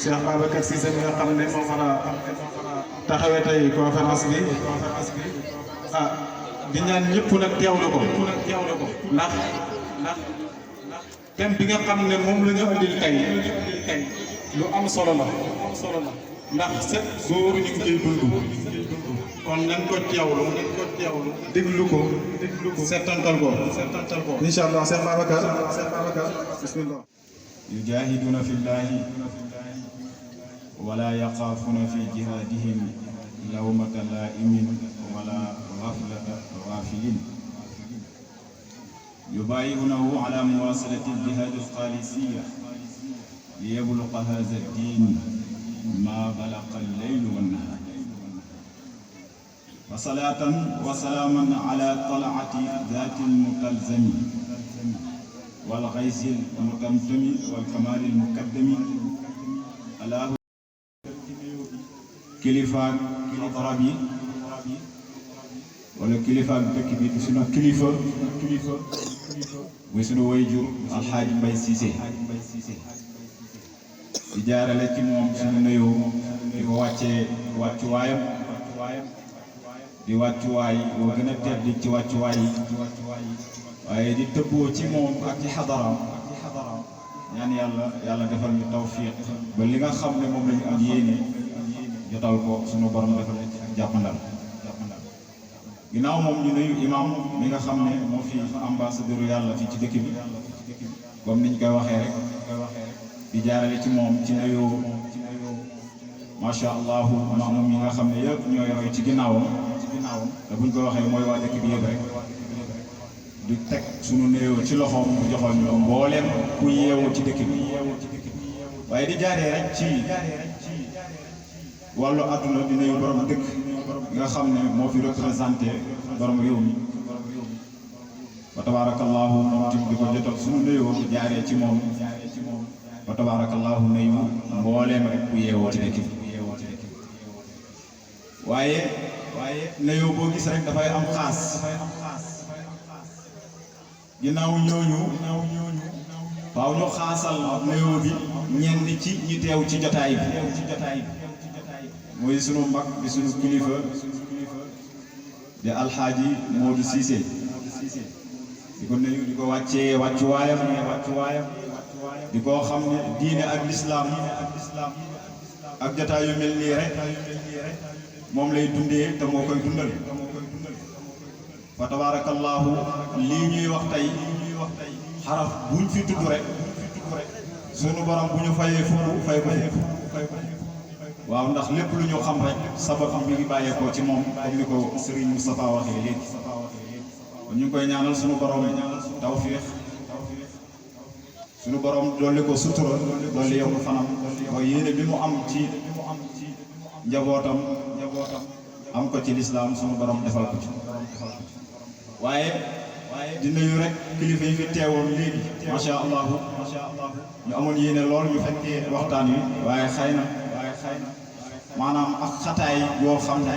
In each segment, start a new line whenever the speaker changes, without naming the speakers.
Cheikh Babacar Cissé mi nga xam ne moo war a taxawee tey conférence bi di ñaan ñëpp nag teewlu ko ndax thème bi nga xam ne moom la ñu andil tey lu am solo la ndax set góor ñu ngi koy dund kon nañ ko teewlu déglu ko settantal ko incha allah Cheikh Babacar bismillah
يجاهدون في الله ولا يخافون في جهادهم لومة لائم ولا غفلة غافل يبايعونه على مواصلة الجهاد الخالصية ليبلغ هذا الدين ما بلغ الليل والنهار وصلاة وسلاما على طلعة ذات المتلزم والغيث المتمتم والكمال المقدم على kilifa xadara bi wala kilifa dëkk bi sunu kilifa muy sunu waajur Alxaaji Mbay Siise di jaarale ci moom sunu nuyoo di ko wàccee wàccuwaayam di wàccuwaay boo gën a tedd ci wàccuwaay yi waaye di tëbboo ci moom ak ci xadaraam ñaan yàlla defal ñu tawfiq ba li nga xam ne moom lañu am yéene jotal ko sunu borom defal jàppandal ginnaaw moom ñu nuyu imam mi nga xam ne moo fi ambassadeur yàlla fii ci dëkk bi comme niñ koy waxee rek di jaarale ci moom ci nuyoo macha allah maamum yi nga xam ne yëpp ñooy roy ci ginnaawam te buñ ko waxee mooy waa dëkk bi yëpp rek di teg sunu nuyoo ci loxoom bu joxoon ñu mbooleem ku yeewoo ci dëkk bi waaye di jaaree rek ci wàllu àdduna di nuyu borom dëkk nga xam ne moo fi représenté borom réew mi wa tabarakallahu moom tim di ko jotal sunu nuyoo di jaaree ci moom wa tabarakallahu nuyu mbooleem rek ku yeewoo ci dëkk bi waaye nuyoo boo gis rek dafay am xaas ginnaaw ñooñu faaw ñu xaasal nuyoo bi ñenn ci ñi teew ci jotaay bi mooy sunu mag di sunu kilifa di alxaaji Modou Cissé di ko nuyu di ko wàccee wàccuwaayam di koo xam ne diine ak lislaam ak jotaay yu mel nii rek moom lay dundee te moo koy dundal fa tabarakallahu lii ñuy wax tey xaraf buñ fi tudd rek sunu borom bu ñu fayee fukk fay ko waaw ndax lépp lu ñu xam rek sabab mi ngi bàyyeekoo ci moom comme ni ko Serigne Moustapha waxee léegi kon ñu ngi koy ñaanal sunu borom tawfiix sunu borom dolli ko sutura dolli yokk fanam mooy yéene bi mu am ci njabootam am ko ci lislaam sunu borom defal ko ci waaye di nuyu rek kilifa yi fi teewoon léegi macha allah ñu amoon yéene lool ñu fekkee waxtaan wi waaye xëy na maanaam ak xataay yoo xam ne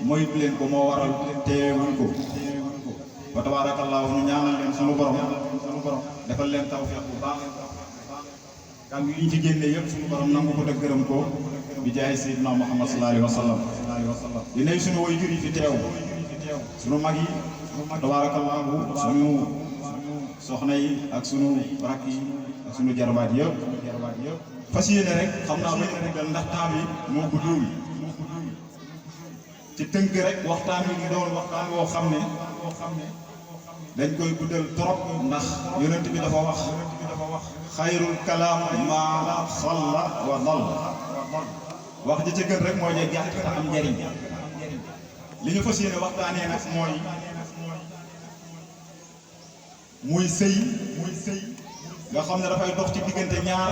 mooy leen ko moo waral teewuñ ko wa tabarakallahu ñu ñaanal leen sunu borom defal leen tawfiq bu baax kàddu yi ñu ci génne yëpp sunu borom nangu ko te gërëm ko bi jaay sayyidina Muhammad sallallahu alayhi wa sallam di nuyu sunu waajur yi fi teew sunu mag yi tabarakallahu soxna yi ak sunu rakk yi ak sunu jarbaat yëpp fas yéene rek xam naa ba ñu dal ndax temps bi moo ko dóomi ci tënk rek waxtaan wi ñu doon waxtaan woo xam ne dañ koy guddal trop ndax yonent bi dafa wax xayrul kalaam maa salla wa dal wax ji ci gën rek mooy ne gàtt te am njariñ li ñu fas yéene waxtaanee nag muy sëy nga xam ne dafay dox ci diggante ñaar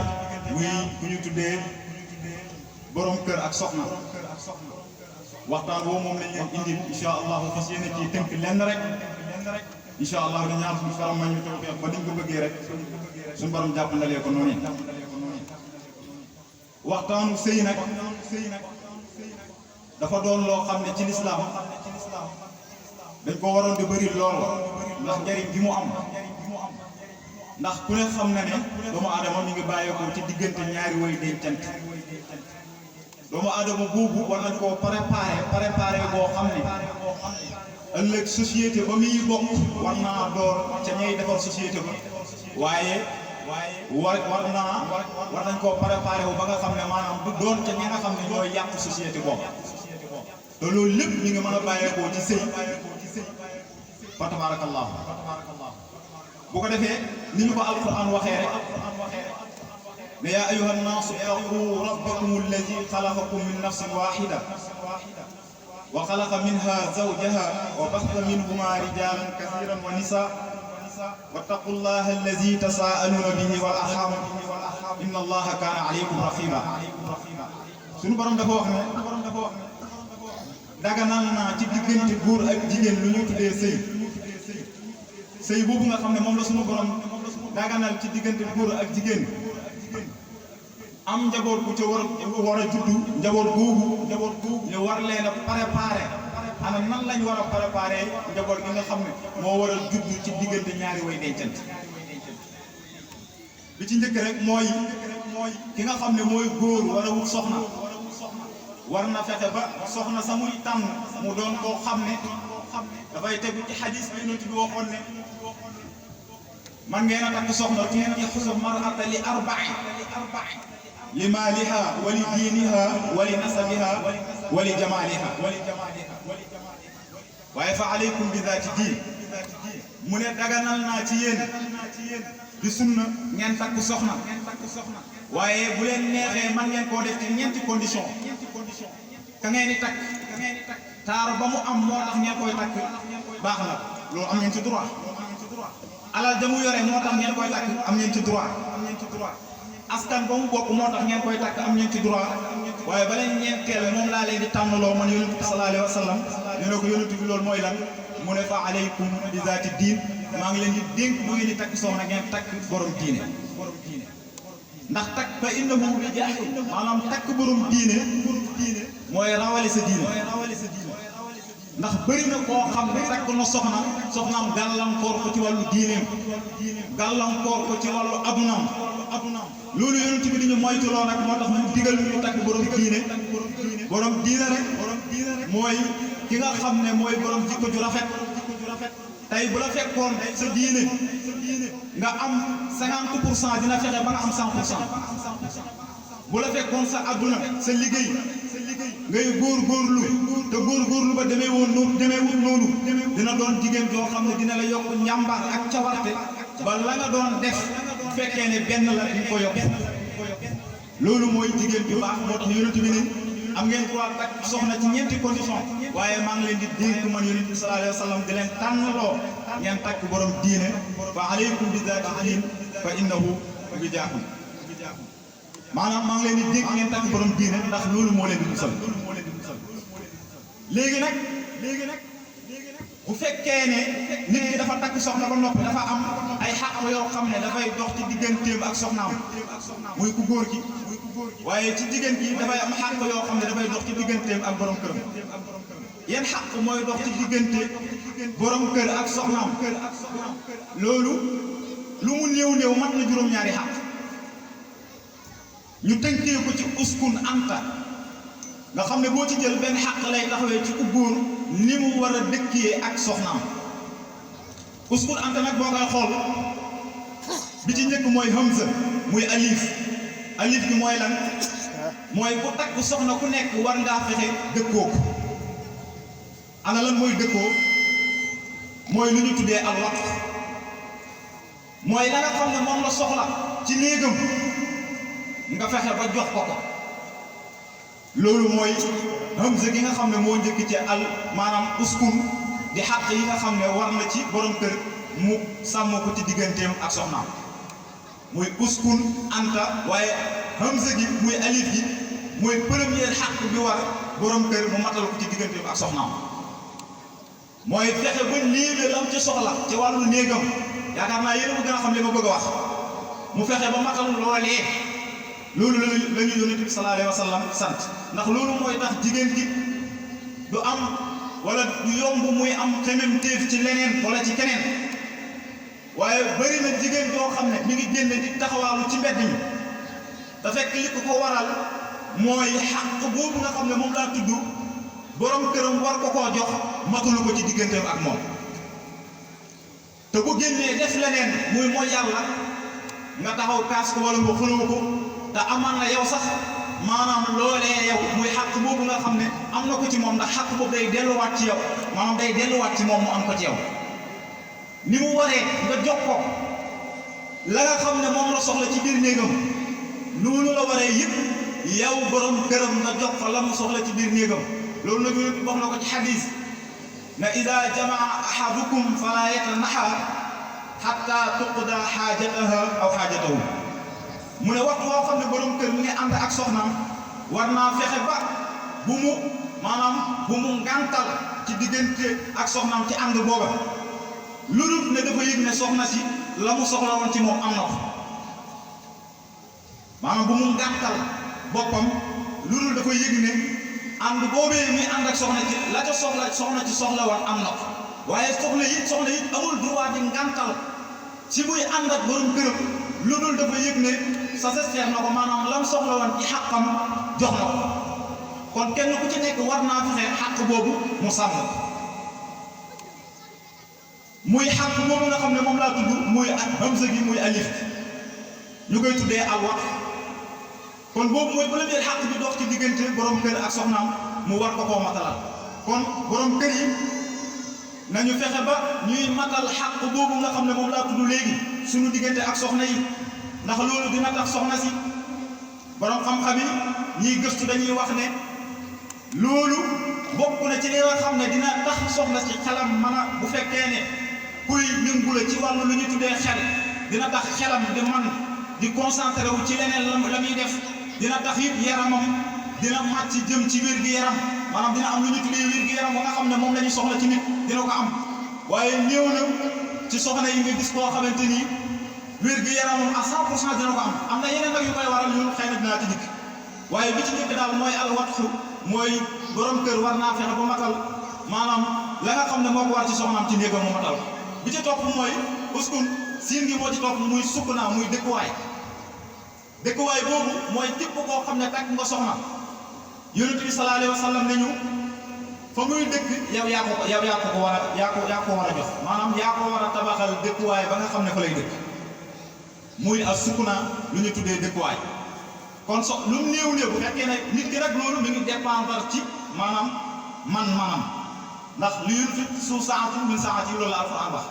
muy bu ñu tuddee borom kër ak soxna waxtaan boobu moom lañ leen indil incha allah fas yéene ci tënk lenn rek incha allah di ñaan suñu borom may ñu tawfeex ba niñ ko bëggee rek suñu borom jàppandalee ko noonu waxtaanu sëy nag dafa doon loo xam ne ci lislaam dañ ko waroon di bëri lool ndax njariñ bi mu am ndax ku ne xam na ne doomu aadama mi ngi bàyyeekoo ci diggante ñaari way dencante doomu aadama boobu war nañ koo préparé boo xam ne ëllëg société ba muy bokk war naa door ca ñay defar société ba waaye war nañ koo préparé wu ba nga xam ne maanaam du doon ca ñi nga xam ne ñooy yàq société boobu te loolu lépp ñu ngi mën a bàyyeekoo ci sëy fa tabarakallah bu ko defee ni ñu ko alquran waxee rek ne yaa ayyuha nnaasu ittaqu rabbakum alladi xalaqakum min nafsin waxida wa xalaqa minha zawjaha wa basta minhuma rijalan kasiran wa nisa wattaqu llaha alladi tasaaluuna bihi wal arham inna allaha kaana alaykum raqiba suñu borom dafa wax ne daganal naa ci diggante góor ak jigéen lu ñu tuddee sëy boobu nga xam ne moom la suñu borom daganal ci diggante góor ak jigéen am njaboot bu ca war a juddu njaboot googu ñu war leen a préparé ana nan lañ war a préparé njaboot gi nga xam ne moo war a juddu ci diggante ñaari way dencante bi ci njëkk rek mooy ki nga xam ne mooy góor war a wut soxna war na fexe ba soxna sa muy tànn mu doon koo xam ne dafay tegu ci xadis bi yonent bi waxoon ne man ngeen a takk soxna tunkixul mar'ata li arba'i li maaliha wa li diiniha wa li nasabiha wa li jamaaliha waaye fa aleykum bi zaati diin mu ne daganal naa ci yéen di sunna ngeen takk soxna waaye bu leen neexee man ngeen koo def ci ñeenti condition ka ngeen di takk taar ba mu am moo tax ngeen koy takk baax na loolu am ngeen ci droit alal da mu yore moo tax ngeen koy takk am ngeen ci droit askan ba mu bokk moo tax ngeen koy takk am ngeen ci droit waaye ba leen ñeenteel moom laa leen di tànnaloo man yonent bi sallallahu alayhi wa sallam ñu ne ko yonent bi loolu mooy lan mu ne fa aleykum bi zaati diin maa ngi leen di dénk bu ngeen di takk soxna ngeen takk borom diine ndax takk fa innahu rijal maanaam takk borom diine mooy rawale sa diine ndax bëri na koo xam ne takk na soxnaam gàllankoor ko ci wàllu diineem gàllankoor ko ci wàllu adunaam loolu yonent bi ñu moytuloo nag moo tax mu digal ñu takk borom diine rek mooy ki nga xam ne mooy borom jikko ju rafet tey bu la fekkoon sa diine nga am 50% dina fexe ba nga am 100% bu la fekkoon sa adduna sa liggéey ngay góorgóorlu te góorgóorlu ba demeewul noonu dina doon jigéen joo xam ne dina la yokk njàmbaar ak cawarte ba la nga doon def bu fekkee ne benn la di ko yokk loolu mooy jigéen bi baax moo tax yonent bi ne am ngeen droit takk soxna ci ñeenti condition waaye maa ngi leen di dénk man yonent bi sallallahu alayhi wa sallam di leen tànnaloo ngeen takk borom diine fa aleykum bi zaati diin fa innahu wijaakum maanaam maa ngi leen di dénk ngeen takk borom diine ndax loolu moo leen di musal léegi nag bu fekkee ne nit ki dafa takk soxna ba noppi dafa am ay xàq yoo xam ne dafay dox ci digganteem ak soxnaam muy ku góor gi waaye ci jigéen gi dafay am xàq yoo xam ne dafay dox ci digganteem ak borom këram yan xàq mooy dox ci diggante borom kër ak soxnaam loolu lu mu néew mat na juróom-ñaari xàq ñu tënkee ko ci uskun anta nga xam ne boo ci jël benn xàq lay taxawee ci ku góor ni mu war a dëkkee ak soxnaam uskun anta nag boo koy xool bi ci njëkk mooy hamza muy alif alif gi mooy lan mooy ku takk soxna ku nekk war ngaa fexe dëkkoo ko ana lan mooy dëkkoo mooy lu ñu tuddee al waqf mooy la nga xam ne moom la soxla ci néegam nga fexe ba jox ko loolu mooy hamza gi nga xam ne moo njëkk ci al maanaam uskun di xàq yi nga xam ne war na ci borom kër mu sàmm ko ci digganteem ak soxnaam muy uskun anta waaye hamza gi muy alif gi mooy première xàq bi war borom kër mu matal ko ci digganteem ak soxnaam mooy fexe ba néega lam ci soxla ci wàllu néegam yaakaar naa yéen a gën a xam li ma bëgg a wax mu fexe ba matal loolee loolu la ñu yonent bi sallallahu alayhi wa sallam sant ndax loolu mooy tax jigéen gi du am wala du yomb muy am xememteef ci leneen wala ci keneen waaye bari na jigéen joo xam ne mi ngi génne di taxawaalu ci mbedd mi te fekk li ko waral mooy xàq boobu nga xam ne moom laa tudd borom këram war ko koo jox matulu ko ci digganteem ak moom te bu génnee def leneen muy mooy yàlla nga taxaw kaas ko wala nga xuloo ko te amaan na yow sax maanaam loolee yow muy xàq boobu nga xam ne am na ko ci moom ndax xàq boobu day delluwaat ci yow maanaam day delluwaat ci moom mu am ko ci yow ni mu waree nga jox ko la nga xam ne moom la soxla ci biir néegam noonu la waree yëpp yow borom këram nga jox ko la mu soxla ci biir néegam loolu nag yonent bi wax na ko ci xadis na ida jamaa ahadukum fala yatanaha xatta tuqda xaajataha aw xaajatahu mu ne waxtu woo xam ne borom kër mi ngi ànd ak soxnaam war naa fexe ba bu mu maanaam bu mu ngàntal ci diggante ak soxnaam ci ànd booba lu dul ne dafa yëg ne soxna si la mu soxla woon ci moom am na ko maanaam bu mu ngàntal boppam lu dul dafa yëg ne ànd boobee muy ànd ak soxna ci la ca soxna ci soxla woon am na ko waaye soxna yi amul droit di ngàntal ci muy ànd ak borom këram lu dul dafa yëg ne satisfaire na ko maanaam lam soxla woon ci xàqam jox na ko kon kenn ku ci nekk war naa fexe xàq boobu mu sàmm muy xàq boobu nga xam ne moom laa tudd muy hamza gi muy alif ñu koy tuddee al waqf kon boobu mooy premier xàq bi dox ci diggante borom kër ak soxnaam mu war ko koo matalal kon borom kër yi nañu fexe ba ñuy matal xàq boobu nga xam ne moom laa tudd léegi suñu diggante ak soxna yi ndax loolu dina tax soxna si borom xam-xam yi ñiy gëstu dañuy wax ne loolu bokk na ci li nga xam ne dina tax soxna si xelam mën a bu fekkee ne kuy yëngu la ci wàllu lu ñu tuddee xel dina tax xelam di man di concentré wu ci leneen la muy def dina tax it yaramam dina màcc jëm ci wér-gu-yaram maanaam dina am lu ñu tuddee wér-gu-yaram ba nga xam ne moom la ñu soxla ci nit dina ko am waaye néew na ci soxna yi nga gis koo xamante ni wér-gu-yaramam à 100% dina ko am na yeneen nag yu koy waral loolu xëy na dinaa ci dikk waaye bi ci dikk daal mooy al watfu mooy borom kër war naa fexe ba matal maanaam la nga xam ne moo ko war ci soxnaam ci néegam mu matal bi ci topp mooy uskun siin gi moo ci topp muy sukkunaa muy dëkkuwaay boobu mooy képp koo xam ne takk nga soxna yonent bi sallallahu alayhi wa sallam ne ñu fa muy dëkk yow yaa ko war a jox maanaam yaa ko war a tabaxal dëkkuwaay ba nga xam ne fa lay dëkk muy ak sukkunaa lu ñu tuddee dëkkuwaay kon lu mu néew bu fekkee ne nit ki rek loolu mi ngi dépendre ci maanaam man-manam ndax li yunfiq zu sa'atin min sa'atihi loolu la Alxuraan wax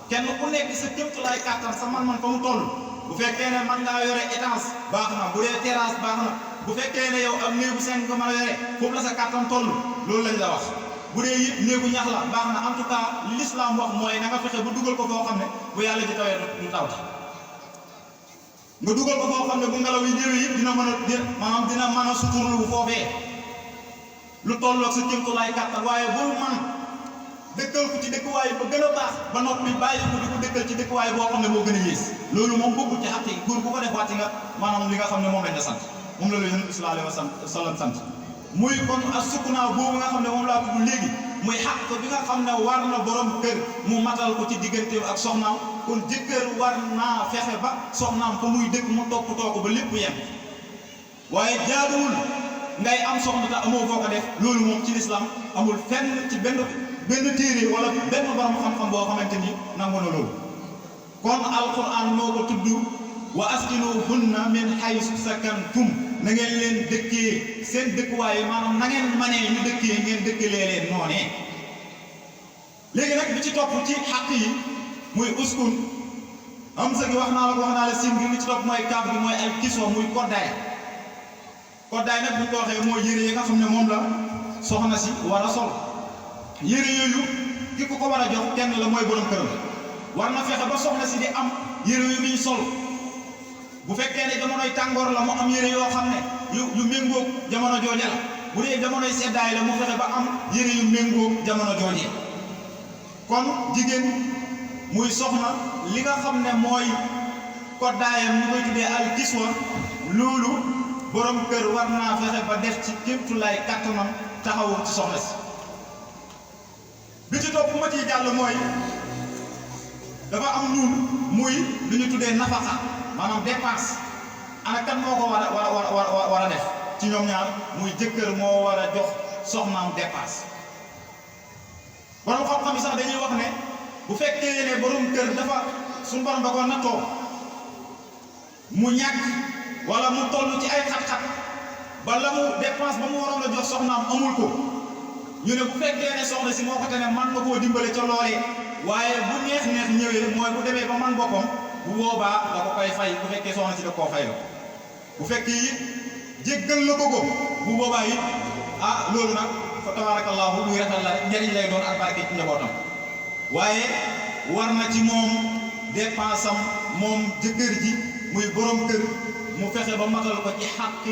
kenn ku nekk sa kéemtulaay kàttan sa man-man fa mu toll bu fekkee ne man ngaa yore étage baax na bu dee terrasse baax na bu fekkee ne yow am néegu 5 nga mën a yore foofu la sa kàttan toll loolu lañ la wax bu dee it néegu ñax la baax na en tout cas l'islam wax mooy na nga fexe ba dugal ko foo xam ne bu yàlla ji tawee du taw nga dugal ko foo xam ne bu ngelaw yi ñëwee it dina mën a maanaam dina mën a suturlu bu foofee lu tolloog sa kéemtulaay kàttan waaye bul man dëkkal ko ci dëkkuwaay ba gën a baax ba noppi bàyyi ko di ko dëkkal ci dëkkuwaay boo xam ne moo gën a yées loolu moom bokkul ci xàq yi góor bu ko def wàcc nga maanaam li nga xam ne moom lañ la sant moom la Yonent bi sallallahu alayhi wa sallam sant muy kon ak sukkunaa boobu nga xam ne moom laa tudd léegi muy xàq bi nga xam ne war na borom kër mu matal ko ci digganteem ak soxnaam kon jëkkër war naa fexe ba soxnaam fa muy dëkk mu toppatoo ko ba lépp yem waaye jaaduwul ngay am soxna te amoo foo ko def loolu moom ci lislaam amul fenn ci benn téere wala benn borom xam-xam boo xamante ni nangu na loolu kon alquran moo ko tudd wa askinuhunna min haysu sakantum na ngeen leen dëkkee seen dëkkuwaay maanaam na ngeen manee ñu dëkkee ngeen dëkkalee leen noonee. léegi nag bi ci topp ci xàq yi muy uskun hamza gi wax naa la sin gi li ci topp mooy kaaf gi mooy al kiswa muy koddaay nag bu ñu ko waxee mooy yére yi nga xam ne moom la soxna si war a sol yére yooyu ki ko war a jox kenn la mooy borom këram war na fexe ba soxna si di am yére yu muy sol bu fekkee ne jamonoy tàngoor la mu am yére yoo xam ne yu méngóog jamono jooje la bu dee jamonoy seddaay la mu fexe ba am yére yu méngóog jamono jooje. kon jigéen muy soxna li nga xam ne mooy koddaayam ñu koy tuddee al kiswa loolu borom kër war naa fexe ba def ci kéemtulaay kàttanam taxawu ci soxna si. bi ci topp ma ciy jàll mooy dafa am nuun muy lu ñu tuddee nafaxa maanaam dépense ana kan moo ko war a def ci ñoom ñaar muy jëkkër moo war a jox soxnaam dépense. borom xam-xam yi sax dañuy wax ne bu fekkee ne borom kër dafa suñu borom da ko nattoo mu ñàkk wala mu toll ci ay xat-xat ba la mu dépense ba mu waroon a jox soxnaam amul ko ñu ne bu fekkee ne soxna si moo ko te ne man nga koo dimbale ca loolee waaye bu neex ñëwee mooy bu demee ba man boppam bu boobaa da ko koy fay bu fekkee soxna si da koo fay la bu fekkee it jéggal la ko bu boobaa it loolu nag fa tabarakallahu muy rafet la rek njëriñ lay doon ak barke ci njabootam waaye war na ci moom dépense am moom jëkkër ji muy borom kër mu fexe ba matal ko ci xàq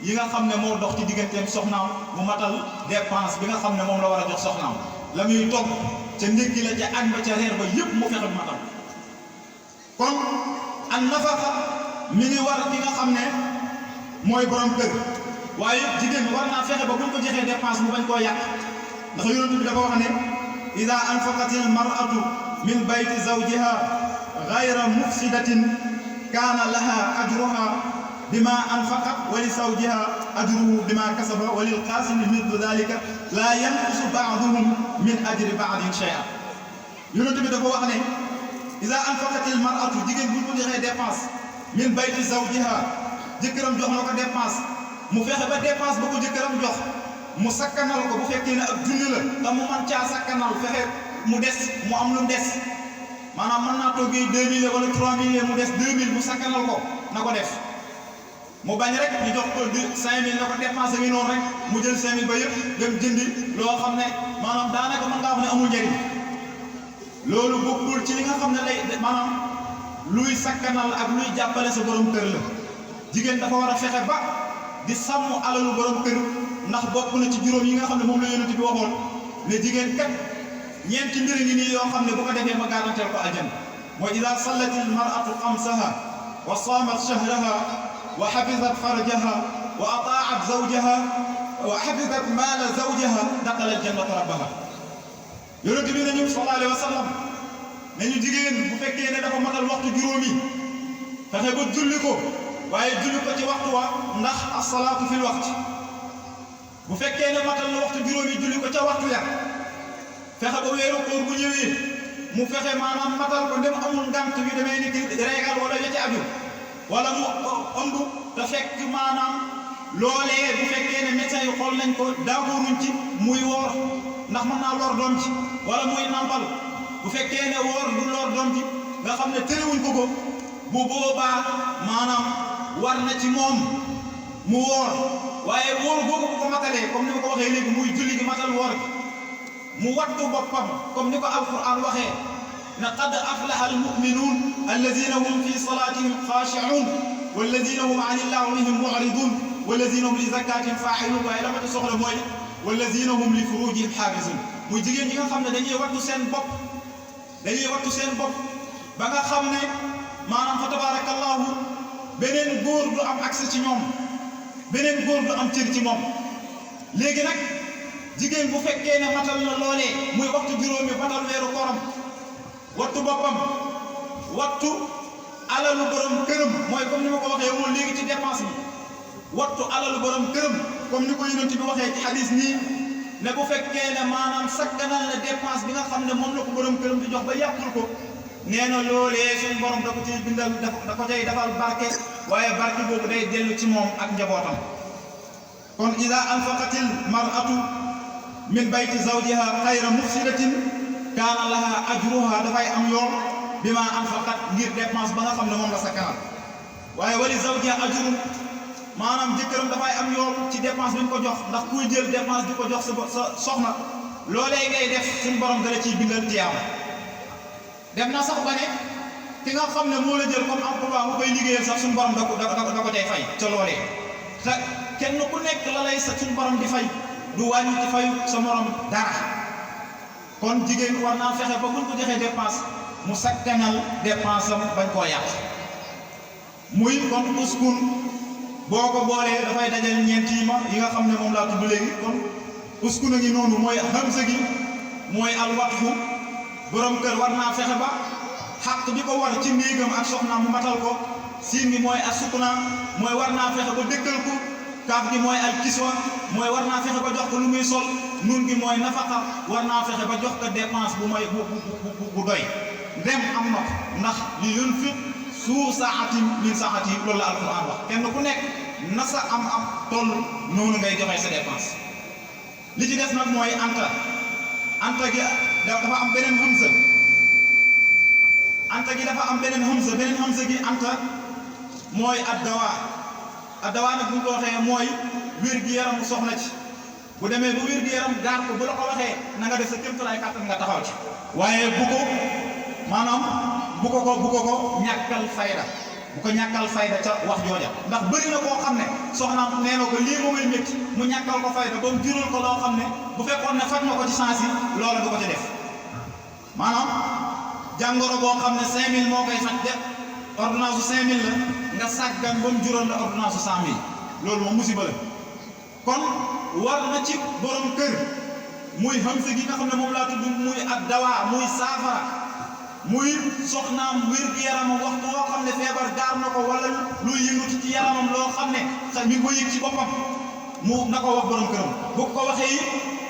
yi nga xam ne moo dox ci digganteem soxnaam mu matal dépense bi nga xam ne moom la war a jox soxnaam la muy togg ca ndékki la ca añ ba ca reer ba yépp mu fexe matal kon an nafaqa mi ngi war ki nga xam ne mooy borom kër waaye jigéen war naa fexe ba buñ ko joxee dépense mu bañ koo yàq ndax yonent bi dafa wax ne ida anfaqatil mar'atu min bayti zawjiha ghayra mufsidatin kaana laha ajruha bima anfaqat wa li zawjiha ajruhu bima kasaba wa lil qaasimi mithlu dhalika la yanqusu ba'duhum min ajri ba'din shay'an. yonent bi dafa wax ne ida anfaqatil mar'atu jigéen buñ ko joxee dépense min bayti zawjiha jëkkëram jox na ko dépense mu fexe ba dépense ba ko jëkkëram jox mu sakkanal ko bu fekkee ne ak junni la te mu man caa sakkanal fexe mu des mu am lu mu des maanaam mën naa toggee 2000 wala 3000 mu des 2000 mu sakkanal ko na ko def mu bañ rek ñu jox ko 5000 na ko dépense ngi noonu rek mu jël 5000 ba yëpp dem jëndi loo xam ne maanaam daanaka mën ngaa wax ne amul njëriñ loolu bokkul ci li nga xam ne lay maanaam luy sakkanal ak luy jàppale sa borom kër la jigéen dafa war a fexe ba di sàmm alalu borom kër ndax bokk na ci juróom yi nga xam ne moom la yonent bi waxoon ne jigéen kat ñeenti mbir ngi nii yoo xam ne bu ko defee ma garanteel ko aljanna mooy ida sallatil mar'atu xamsaha wa saamat shahraha wa xafizat farjaha wa ataat zawjaha wa xafizat maala zawjaha daxalat jannata rabbaha yonent bi nañu sallallahu alayhi wa sallam nañu jigéen bu fekkee ne dafa matal waxtu juróomi fexe ba julli ko waaye julli ko ci waxtu wa ndax as-salaatu fil waqt bu fekkee ne matal na waxtu juróomi julli ko ca waxtu ya fexe ba weeru koor bu ñëwee mu fexe maanaam matal ko ndem amul ngant yu demee ni ki régal wala ya ci aju wala mu ëmb te fekk maanaam loolee bu fekkee ne médecin yi xool nañ ko daaguruñ ci muy woor ndax mën naa lor doom ci wala muy nampal bu fekkee ne woor du lor doom ci nga xam ne tërëwuñ ko bu boobaa maanaam war na ci moom mu woor waaye woor boobu bu ko matalee comme ni ma ko waxee léegi muy julli gi matal woor gi mu wattu boppam comme ni ko alquran waxee ne qad aflaha almuminuun alladina hum fi salatihim xaashicuun walladina hum an illahwihim mucriduun walladina hum li zakatin faaxiluun waaye la ma ci soxla mooy walladina hum li furujihim xaafizuun muy jigéen ñi nga xam ne dañuy wattu seen bopp ba nga xam ne maanaam fa tabarakallahu beneen góor du am accès ci ñoom beneen góor du am cër ci moom léegi nag jigéen bu fekkee ne matal na loolee muy waxtu juróomi matal weeru koram wattu boppam wattu alalu borom këram mooy comme ni ma ko waxee woon léegi ci dépense bi wattu alalu borom këram comme ni ko yonent bi waxee ci hadis nii ne bu fekkee ne maanaam sakkanal na dépense bi nga xam ne moom la ko borom këram di jox ba yàqul ko nee na loolee suñu borom da ko ciy bindal da ko cay defal barke waaye barke boobu day dellu ci moom ak njabootam. kon ida anfaqatil mar'atu min bayti zawjiha xayra mufsidatin kaana laha ajruha dafay am yoon bi ma anfaqat ngir dépense ba nga xam ne moom la sa kanam waaye wali zawjiha ajrun maanaam jëkkëram dafay am yoon ci dépense bi ñu ko jox ndax kuy jël dépense di ko jox sa soxna loolee ngay def suñu borom dala ciy bindal tiyaaba. dem na sax ba ne ki nga xam ne moo la jël comme emploi mu koy liggéeyal sax suñu borom da ko tey fay ca loolee te kenn ku nekk la lay sa suñu borom di fay du wàññi ci fayu sa morom dara. kon jigéen war naa fexe ba buñ ko joxee dépense mu sakkanal dépense am bañ koo yàq muy kon uskun boo ko boolee dafay dajal ñeent yi nga xam ne moom laa tudd léegi. kon uskun a ngi noonu mooy hamza gi mooy alwatfu borom kër war naa fexe ba xàq bi ko war ci néegam ak soxnaam mu matal ko. siin gi mooy asukna mooy war naa fexe ba dëkkal ko. kaaf gi mooy al kiswa mooy war naa fexe ba jox ko lu muy sol. nun gi mooy nafaqa war naa fexe ba jox ko dépense bu mooy bu doy ndem am na ndax li yunfiq suu saatin min saati loolu la alquran wax kenn ku nekk na sa am toll noonu ngay joxe sa dépense. li ci des nag mooy anta gi dafa am beneen hamza beneen hamza gi anta mooy addawa nag bu ñu ko waxee mooy wér gi yaram soxna ci bu demee bu wér gi yaram gaar ko bu la ko waxee na nga def sa kéemtalaay kàttan nga taxaw ci waaye bu ko ñàkkal fayda ca wax jooja ndax bëri na koo xam ne soxnaam nee na ko lii ma may métti mu ñàkkal ko fayda ba mu jural ko loo xam ne bu fekkoon ne faj na ko ci sens yi loola du ko ci def maanaam jàngoro boo xam ne 5000 moo koy faj de ordonnance su 5000 la nga sàggan ba mu jural la ordonnance su 100000 loolu moom musiba la. kon war na ci borom kër muy hamza gi nga xam ne moom laa tudd muy ak dawaa muy saafara muy soxnaam wér-gu-yaramam waxtu woo xam ne feebar gaar na ko wala luy yëngatu ci yaramam loo xam ne sax mi ngi ko yëg ci boppam mu na ko wax borom këram bu ko waxee yi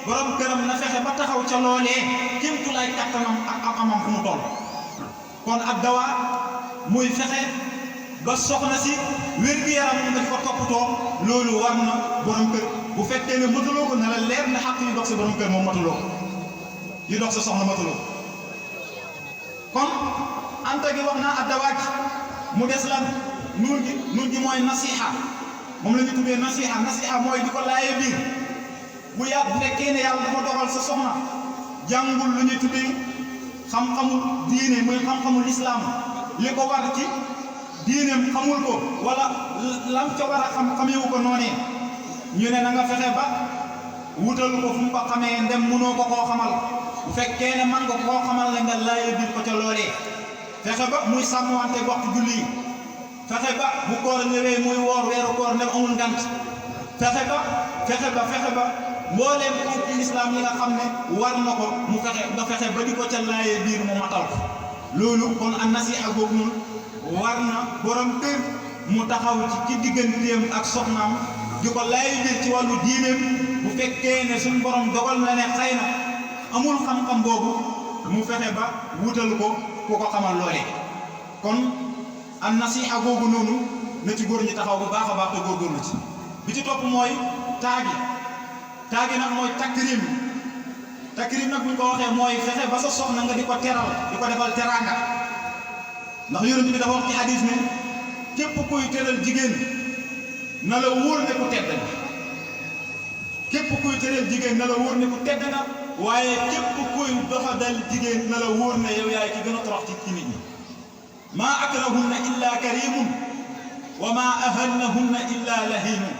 borom këram na fexe ba taxaw ca loolee kéemtulaay kattanam ak amam fu mu toll. kon ak dawaa muy fexe ba soxna si wér-gu-yaramam nga di ko toppatoo loolu war na borom kër bu fekkee ne matuloo ko na la leer ne xàq yu dox sa borom kër moom matuloo ko yu dox sa soxna matuloo kon anta gi wax naa addawaaj mu des lan nuun gi mooy nasiha moom la ñu tuddee nasiha mooy di ko laaye biir bu yàgg bu fekkee ne yàlla dafa doxal sa soxna jàngul lu ñu tuddee xam-xamul diine muy xam-xamul islaam li ko war ci diineem xamul ko wala lam ca war a xamewu ko noonee ñu ne na nga fexe ba wutal ko fu mu ko xamee ndem mënoo ko koo xamal bu fekkee ne man nga koo xamal la nga laaye biir ko ca loolee fexe ba muy sàmmwante waxtu julli yi fexe ba bu koor ñëwee muy woor weeru koor ndem amul ngant fexe ba mbooleem ko ci lislaam yi nga xam ne war na ko mu fexe ba di ko ca laaye biir mu matal ko loolu kon an nasiha boobu noonu war na borom kër mu taxaw ci digganteem ak soxnaam di ko laaye biir ci wàllu diineem bu fekkee ne suñu borom dogal na ne xëy na amul xam-xam boobu mu fexe ba wutal ko ku ko xamal loolee kon an nasiha boobu noonu na ci góor ñi taxaw bu baax a baax te góorgóorlu ci bi ci topp mooy taagi nag mooy takrim nag bu ñu ko waxee mooy fexe ba sa soxna nga di ko teral di ko defal teraanga ndax yonent bi dafa wax ci hadis ne képp kuy teral jigéen na la wóor ne ku tedd na képp kuy teral jigéen na la wóor ne ku tedd na waaye képp kuy doxadal jigéen na la wóor ne yow yaay ki gën a torox ci nit ñi maa akrahunna illa karimun wa maa ahannahunna illa lahimun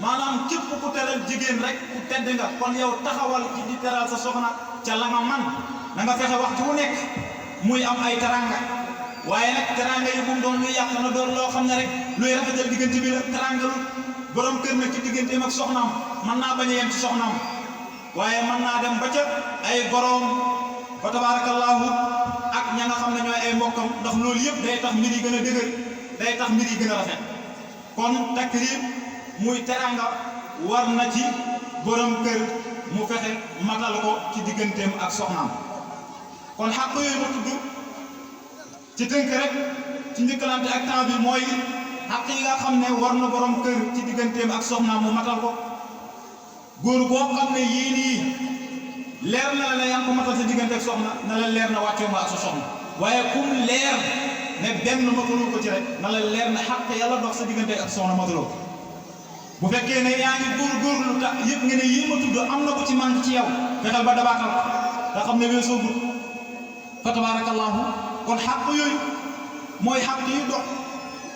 maanaam képp ku teral jigéen rek ku tedd nga kon yow taxawal ci di teral sa soxna ca la nga man na nga fexe waxtu wu nekk muy am ay teranga waaye nag teranga yi bu mu doon luy yàq na doon loo xam ne rek luy rafetal diggante bi la teranga lu borom kër nag ci digganteem ak soxnaam mën naa bañ a yem ci soxnaam waaye mën naa dem ba ca ay goroom fa tabaarakallaahu ak ña nga xam ne ñooy ay mbokkam ndax loolu yëpp day tax mbir yi gën a dëgër day tax mbir yi gën a rafet kon takrim muy teranga war na ci borom kër mu fexe matal ko ci digganteem ak soxnaam kon xàq yooyu ma tudd ci tënk rek ci njëkkalante ak temps bi mooy xàq yi nga xam ne war na borom kër ci digganteem ak soxnaam mu matal ko góor boo xam ne yii nii leer na la yaa ngi ko matal sa diggante ak soxna na la leer na wàccoo nga ak sa soxna waaye kum leer ne benn mataloo ko ci rek na la leer na xàq yàlla dox sa diggante ak soxna mataloo bu fekkee ne yaa ngi góorgóorlu tax yëpp nga ne yii ma tudd am na ko ci manque ci yow fexeel ba dabaatal te xam ne weesoo gut fa tabaarakallaahu kon xàq yooyu mooy xàq yu dox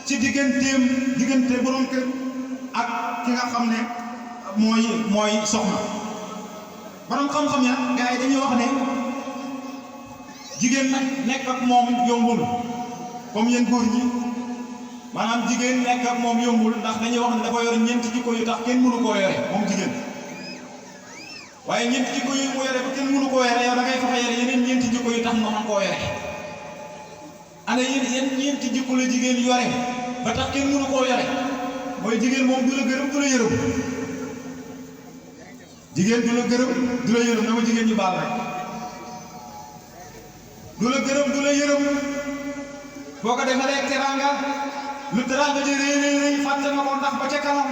ci diggante borom kër ak ki nga xam ne mooy soxna borom xam-xam ya gars yi dañuy wax ne jigéen nag nekk ak moom yombul comme yéen góor ñi maanaam jigéen nekk ak moom yombul ndax dañuy wax ne dafa yor ñeenti jikko yu tax kenn mënu koo yore moom jigéen waaye ñeenti jikko yu mu yore ba kenn mënu koo yore yow da ngay fexe yore yeneen ñeenti jikko yu tax nga mën koo yore ana yéen ñeenti jikko la jigéen yore ba tax kenn mënu koo yore mooy jigéen moom du la gërëm du la yërëm jigéen du la gërëm du la yërëm dama jigéen ñu baal rek du la gërëm du la yërëm boo ko defalee teraanga lu teraanga di rëy fàtte na ko ndax ba ca kanam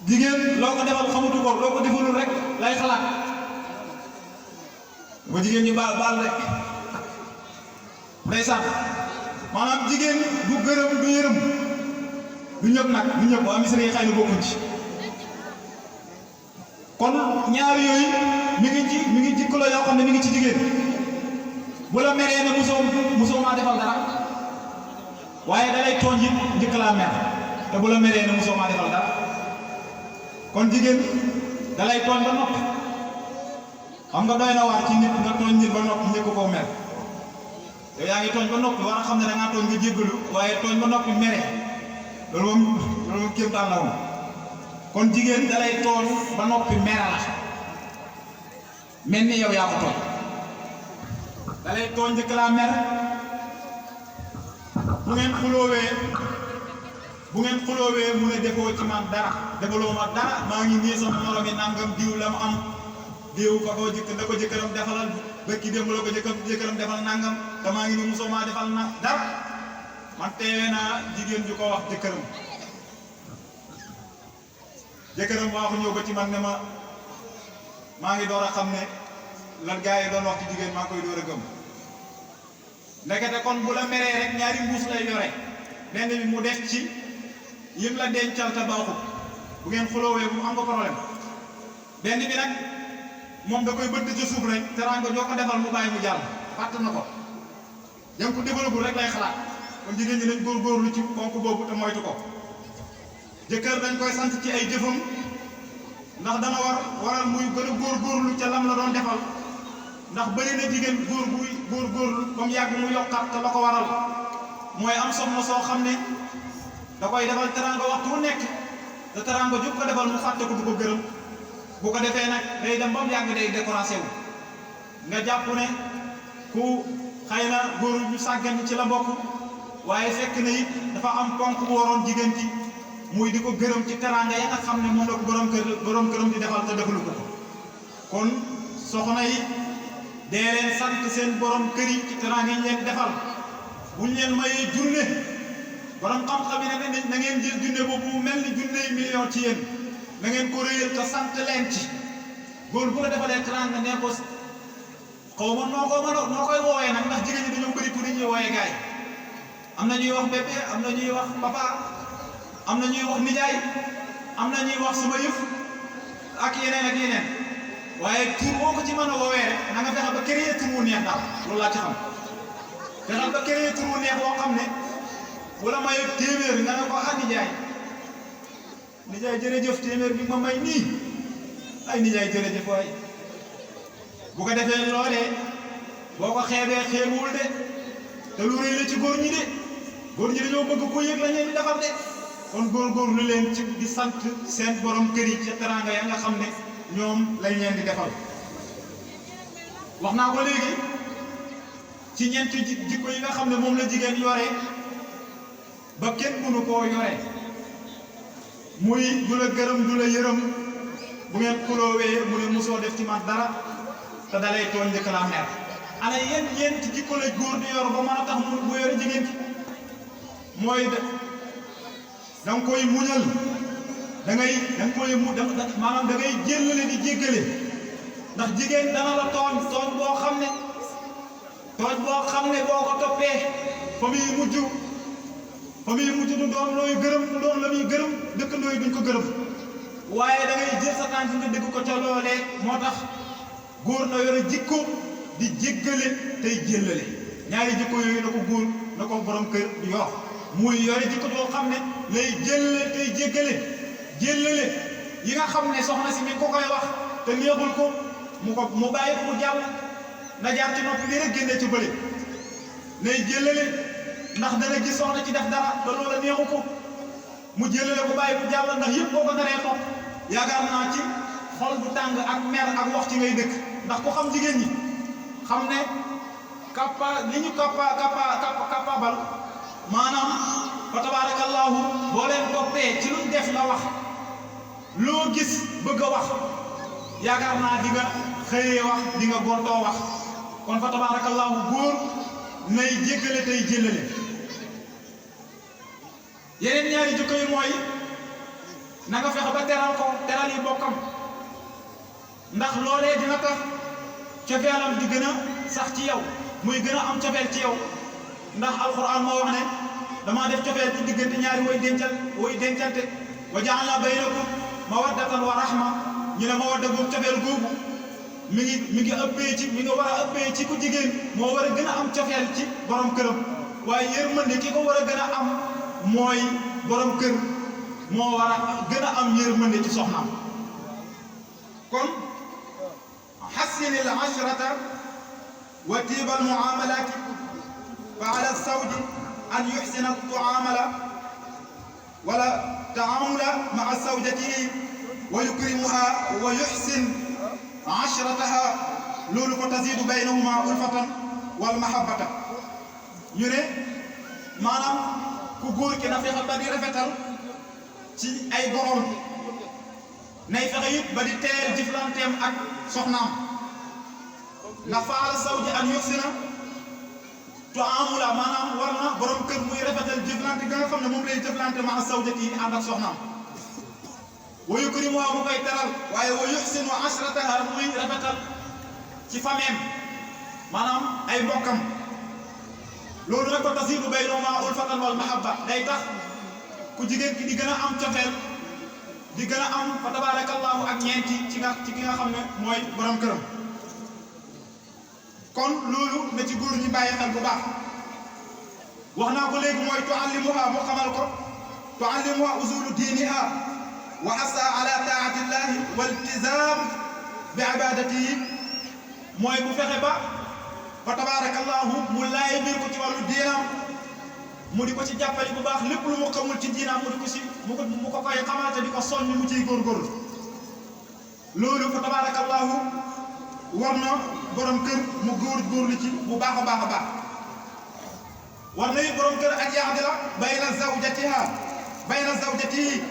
jigéen loo ko defal xamatu ko loo ko defalul rek lay xalaat ba jigéen ñu baal rek ndeysaan maanaam jigéen du gërëm du yërëm du ñëpp nag du ñëpp waa misri yi xëy na bokkuñ ci kon ñaar yooyu mi ngi jikko la yoo xam ne mi ngi ci jigéen bu la meree ne musoo maa defal dara waaye dalay tooñ it njëkk laa mer te bu la meree ne musoo maa defal dara kon jigéen dalay tooñ ba noppi xam nga doy na waar ci nit nga tooñ nit ba noppi njëkk koo mer yow yaa ngi tooñ ba noppi war a xam ne da ngaa tooñ nga jéggalu waaye tooñ ba noppi mere loolu moom kéemtaan la woon kon jigéen dalay tooñ ba noppi mere la mel ni yow yaa ko tooñ dalay tooñ njëkk laa mer bu ngeen xuloowee mu ne defoo ci man dara defaloo ma dara maa ngi nii sama moroom yi nangam diw la mu am diw fa ko jëkkëram defalal bëkki démb la ko jëkkëram defal nangam te maa ngi nii musoo maa defal na dara man teewee naa jigéen ju ko wax jëkkëram waa ko ñëw ba ci man ne maa ngi door a xam ne lan gars yi doon wax ci jigéen maa ngi koy door a gëm ndekete kon bu la meree rek ñaari mbuus lay yore benn bi mu def ci yim la dencal te baaxut bu ngeen xuloowee bu am nga problème benn bi nag moom da koy bëtt ci suuf rek teraanga joo ko defal mu bàyyi mu jàll fàtt na ko jëm ko développé rek lay xalaat kon jigéen ñi dañ góorgóorlu ci ponk boobu te moytu ko jëkkër dañ koy sant ci ay jëfam ndax dana waral muy gën a góorgóorlu ca lam la doon defal ndax bëri na jigéen góorgóorlu ba mu yàgg mu yokkat te la ko waral mooy am soxna soo xam ne da koy defal teraanga waxtu wu nekk te teraanga jub ko defal mu fàtte ko du ko gërëm bu ko defee nag day dem ba mu yàgg day découragé wu nga jàpp ne ku xëy na góor ñu sàggan ci la bokk waaye fekk na it dafa am ponk bu waroon jigéen ci muy di ko gërëm ci teraanga ya nga xam ne moom la ko borom këram di defal te defalu ko kon soxna yi dee leen sant seen borom kër yi ci teraanga yi leen defal buñ leen mayee junne borom xam-xam yi ne na ngeen jël junne boobu mu mel ni junne yi million ci yéen na ngeen ko réyal te sant leen ci góor bu la defalee teraanga nee ko xaw ma noo koy woowee nag ndax jigéen ñi dañoo bëri pour ñuy woowee gaay am na ñuy wax bébé am na ñuy wax papa am na ñuy wax nijaay am na ñuy wax sama yëf ak yeneen waaye tur boo ko ci mën a woowee rek na nga fexe ba créer tur wu neex daal loolu laa ci xam fexeel ba créer tur wu neex boo xam ne wala may téeméer nga ne ko nijaay jërëjëf téeméer bi ma may nii ay nijaay jërëjëf waay bu ko defee loolee boo ko xeebee xeebuwul de te lu rëy la ci góor ñi de góor ñi dañoo bëgg ko yëg la ñeen di defal de kon góorgóorlu leen ci di sant seen borom kër yi ca teraanga ya nga xam ne ñoom lañ leen di defal wax naa ko léegi ci ñeenti jikko yi nga xam ne moom la jigéen yore ba kenn mënu koo yore muy du la gërëm du la yërëm bu ngeen xuloowee mu ne mosoo def ci man dara te dalay tooñ njëkk laa mer ana yéen ñeenti jikko la góor di yor ba mën a tax mu yore jigéen ki mooy da nga koy muñal da ngay maanaam da ngay jéllale di jéggale ndax jigéen dana la tooñ boo xam ne boo ko toppee fa muy mujj du doon looy gërëm du doon la muy gërëm dëkkandoo yi duñ ko gërëm waaye da ngay jël sa tànk nga dégg ko ca loolee moo tax góor na yore jikko di jéggale tey jéllale ñaari jikko yooyu na ko góor na ko borom kër di yor muy yore jikko boo xam ne lay jéllale tey jéllale yi nga xam ne soxna si mi ko koy wax te neexul ko mu bàyyi ko mu jàll na jaar ci noppi bi rek génnee ci bële lay jéllale ndax dana gis soxna ci def dara te loola neexu ko mu jéllale ko bàyyi mu jàll ndax yëpp boo ko naree topp yaakaar naa ci xol bu tàng ak mer ak wax ci ngay dëkk ndax ku xam jigéen ñi xam ne li ñu capable maanaam fa tabarakallahu boo leen toppee ci luñ def la wax loo gis bëgg a wax yaakaar naa di nga xëyee wax di nga gontoo wax kon fa tabarakallahu góor nay jéggale tey jéllale yeneen ñaari jikko yi mooy na nga fexe ba teral yi bokkam ndax loolee dina tax cofeelam di gën a sax ci yow muy gën a am cofeel ci yow ndax alquran moo wax ne damaa def cofeel ci diggante ñaari way dencante wa ja'alna baynakum mawaddatan wa rahma ñu ne mawadda boobu cofeel googu mi ngi ëppee ci mi nga war a ëppee ci ku jigéen moo war a gën a am cofeel ci borom këram waaye yërmande ki ko war a gën a am mooy borom kër moo war a gën a am yërmande ci soxnaam kon حسن العشرة وطيب المعاملات فعلى الزوج أن يحسن التعامل مع زوجته ويكرمها ويحسن عشرتها loolu فتزيد بينهما ألفة والمحبة ñu ne maanaam ku góor ki na fexe ba di rafetal ci ay borom nay fexe it ba di teel jëflanteem ak soxnaam ndax faala zawji an yuhsina tuamula maanaam war na borom kër muy rafetal jëflante ga nga xam ne moom lay jëflante ma zawjati yi ànd ak soxnaam wa yukrimuha mu koy teral waaye wa yuhsinu ashrataha muy rafetal ci fameem maanaam ay mbokkam loolu nag ba tasiidu baynahuma ulfatan wal mahabba day tax ku jigéen ki di gën a am cofeel di gën a am fa tabarakallahu ak ñeenti ci ki nga xam ne mooy borom këram kon loolu na ci góor ñi bàyyi xel bu baax wax naa ko léegi mooy tuallimuha mu xamal ko tuallimuha usulu diiniha wa asa ala taatillahi wa iltizam bi ibadatihi mooy bu fexe ba fa tabarakallahu mu laay biir ko ci wàllu diinam mu di ko ci jàppale bu baax lépp lu mu xamul ci diinaam mu di ko si mu ko koy xamaate di ko soññ mu ciy góorgóorlu loolu fa tabarakallahu war na borom kër mu góorgóorlu ci bu baax a baax a baax war na it borom kër ak yaadila bayna zawjatihi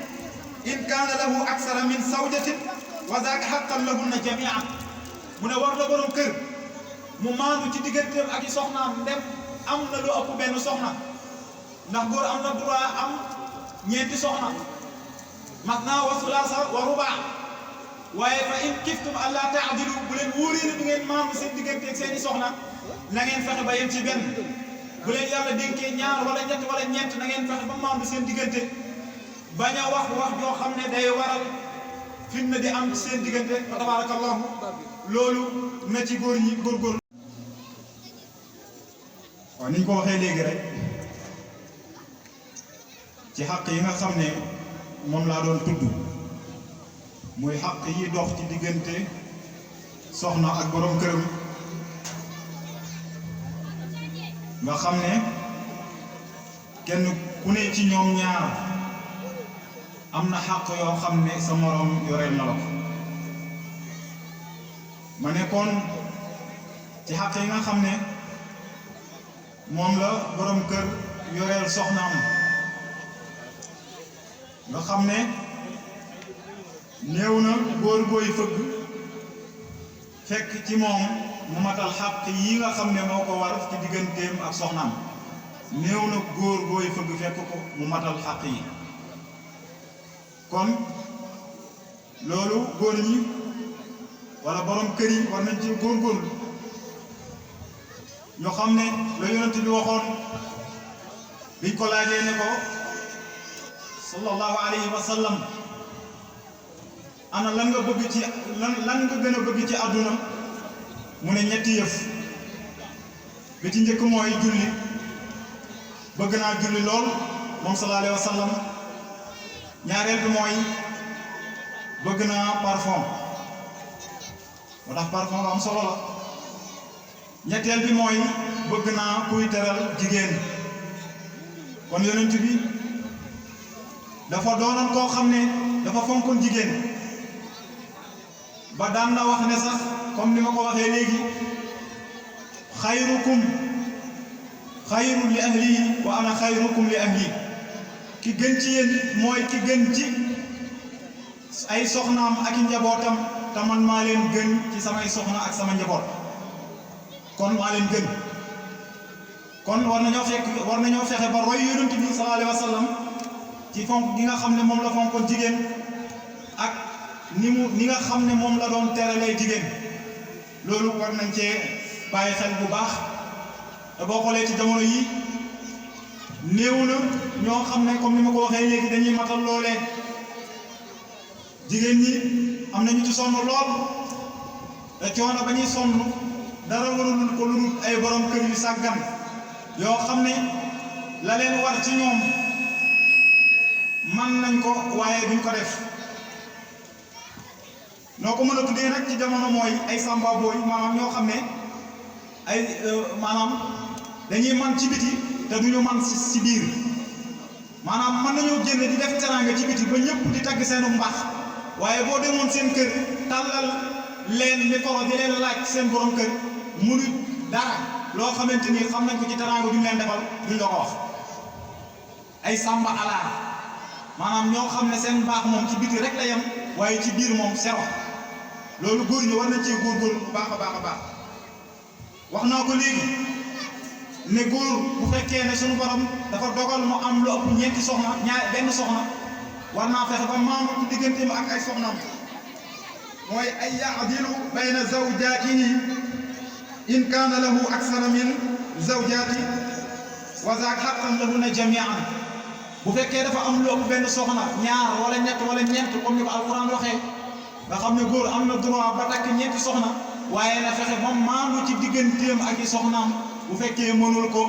in kaana lahu aksara min zawjatin wa zaaka haqqan lahunna jami'an mu ne war na borom kër mu maandu ci digganteem ak i soxnaam ndem am na lu ëpp benn soxna ndax góor am na droit am ñeenti soxna masna wa sulaasa wa rubaa waaye fa in kiftum alla taadilu bu leen wóoree ne du ngeen maandu seen diggante ak seen i soxna na ngeen fexe ba yem ci benn bu leen yàlla dénkee ñaar wala ñett wala ñeent na ngeen fexe ba maandu seen diggante bañ a wax joo xam ne day waral fitna di am seen diggante fa tabarakallahu loolu na ci góor ñi góorgóorlu. waaw ni ñu ko waxee léegi rek ci xàq yi nga xam ne moom laa doon tudd muy xàq yi dox ci diggante soxna ak borom këram nga xam ne kenn ku ne ci ñoom ñaar am na xàq yoo xam ne sa moroom yoreel na la ko ma nekkoon ci xàq yi nga xam ne moom la borom kër yoreel soxnaam nga xam ne néew na góor gooy fëgg fekk ci moom mu matal xàq yi nga xam ne moo ko war ci digganteem ak soxnaam néew na góor booy fëgg fekk ko mu matal xàq yi kon loolu góor ñi wala borom kër yi war nañ ci góorgóorlu ñoo xam ne la yonent bi waxoon biñ ko laajee ne ko sallallahu alayhi wa sallam ana lan nga bëgg ci lan nga gën a bëgg ci àdduna mu ne ñetti yëf bi ci njëkk mooy julli bëgg naa julli lool moom sallallahu alayhi wa sallam ñaareel bi mooy bëgg naa parfum moo tax parfum am solo la ñetteel bi mooy bëgg naa kuy teral jigéen kon yonent bi dafa doonoon koo xam ne dafa fonkoon jigéen ba daan na wax ne sax comme ni ma ko waxee léegi xayrukum xayrun li ahlihi wa ana xayrukum li ahli ki gën ci yéen mooy ki gën ci ay soxnaam ak i njabootam te man maa leen gën ci samay soxna ak sama njaboot kon maa leen gën kon war nañoo fexe ba roy yonent bi sallallahu alayhi wa sallam ci fonk gi nga xam ne moom la fonkoon jigéen ak ni nga xam ne moom la doon teralee jigéen loolu war nañ cee bàyyi xel bu baax te boo xoolee ci jamono yi néew na ñoo xam ne comme ni ma ko waxee léegi dañuy matal loolee jigéen ñi am nañu ci sonn lool te coono ba ñuy sonn dara warul ko lu dul ay borom kër yu sàggan yoo xam ne la leen war ci ñoom man nañ ko waaye duñ ko def noo ko mën a tuddee nag ci jamono mooy ay samba booy maanaam ñoo xam ne ay maanaam dañuy man ci biti te duñu man si biir maanaam mën nañoo génne di def teraanga ci biti ba ñëpp di tagg seenu mbaax waaye boo demoon seen kër tàllal leen micro di leen laaj seen borom kër munu dara loo xamante ni xam nañ ko ci teraanga duñ leen defal duñ la ko wax ay samba alaar maanaam ñoo xam ne seen mbaax moom ci biti rek la yem waaye ci biir moom sero loolu góor ñi war nañ cee góorgóorlu bu baax a baax a baax wax naa ko léegi ne góor bu fekkee ne suñu borom dafa dogal mu am lu ëpp ñeenti soxna benn soxna war naa fexe ba maamu ci digganteem ak ay soxnaam mooy ay yaadilu bayna zawjaatihi in kaana lahu aksara min zawjaati wa zaak xaqan lahunna jamian bu fekkee dafa am lu ëpp benn soxna ñaar wala ñett wala ñeent comme ni ko alquran waxee nga xam ne góor am na droit ba takk ñeenti soxna waaye na fexe ba maandu ci digganteem ak i soxnaam bu fekkee mënul ko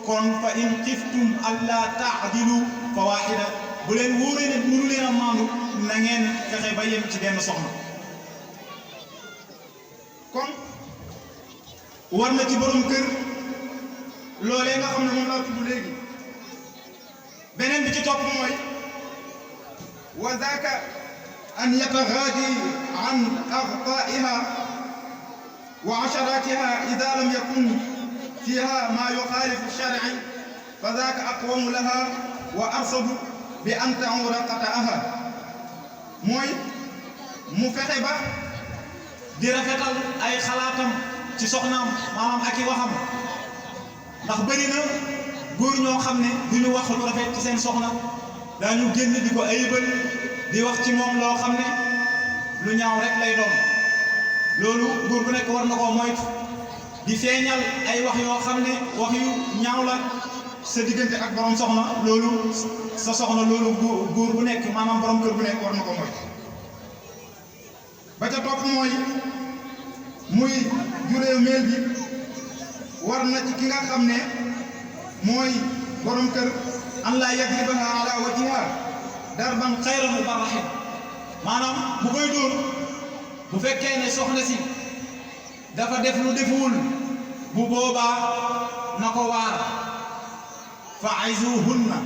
kon fa in xiftum alla taadilu fa waaxida bu leen wóoree ne mënu leen a maandu na ngeen fexe ba yem ci benn soxna kon war na ci borom kër loolee nga xam ne moom laa tudd léegi beneen bi ci topp mooy wa zaaka an yataxaadi an axtaiha wa asharatiha ida lam yakun fiha ma yuxaalifu sharci fa zaaka aqwamu laha wa arsadu bi an taura qataaha mooy mu fexe ba di rafetal ay xalaatam ci soxnaam maanaam ak i waxam ndax bëri na góor ñoo xam ne du ñu wax lu rafet ci seen soxna daañu génn di ko ayibal di wax ci moom loo xam ne lu ñaaw rek lay doon loolu góor bu nekk war na koo moytu di feeñal ay wax yoo xam ne wax yu ñaaw la sa diggante ak borom soxna loolu sa soxna loolu góor bu nekk maanaam borom kër bu nekk war na ko moytu ba ca topp mooy muy juróomeel bi war na ci ki nga xam ne mooy borom kër an laa yadribaha ala wajhiha darban xayra mubarrahin maanaam bu koy dóor bu fekkee ne soxna si dafa def lu defuwul bu boobaa na ko waar fa aizuhunna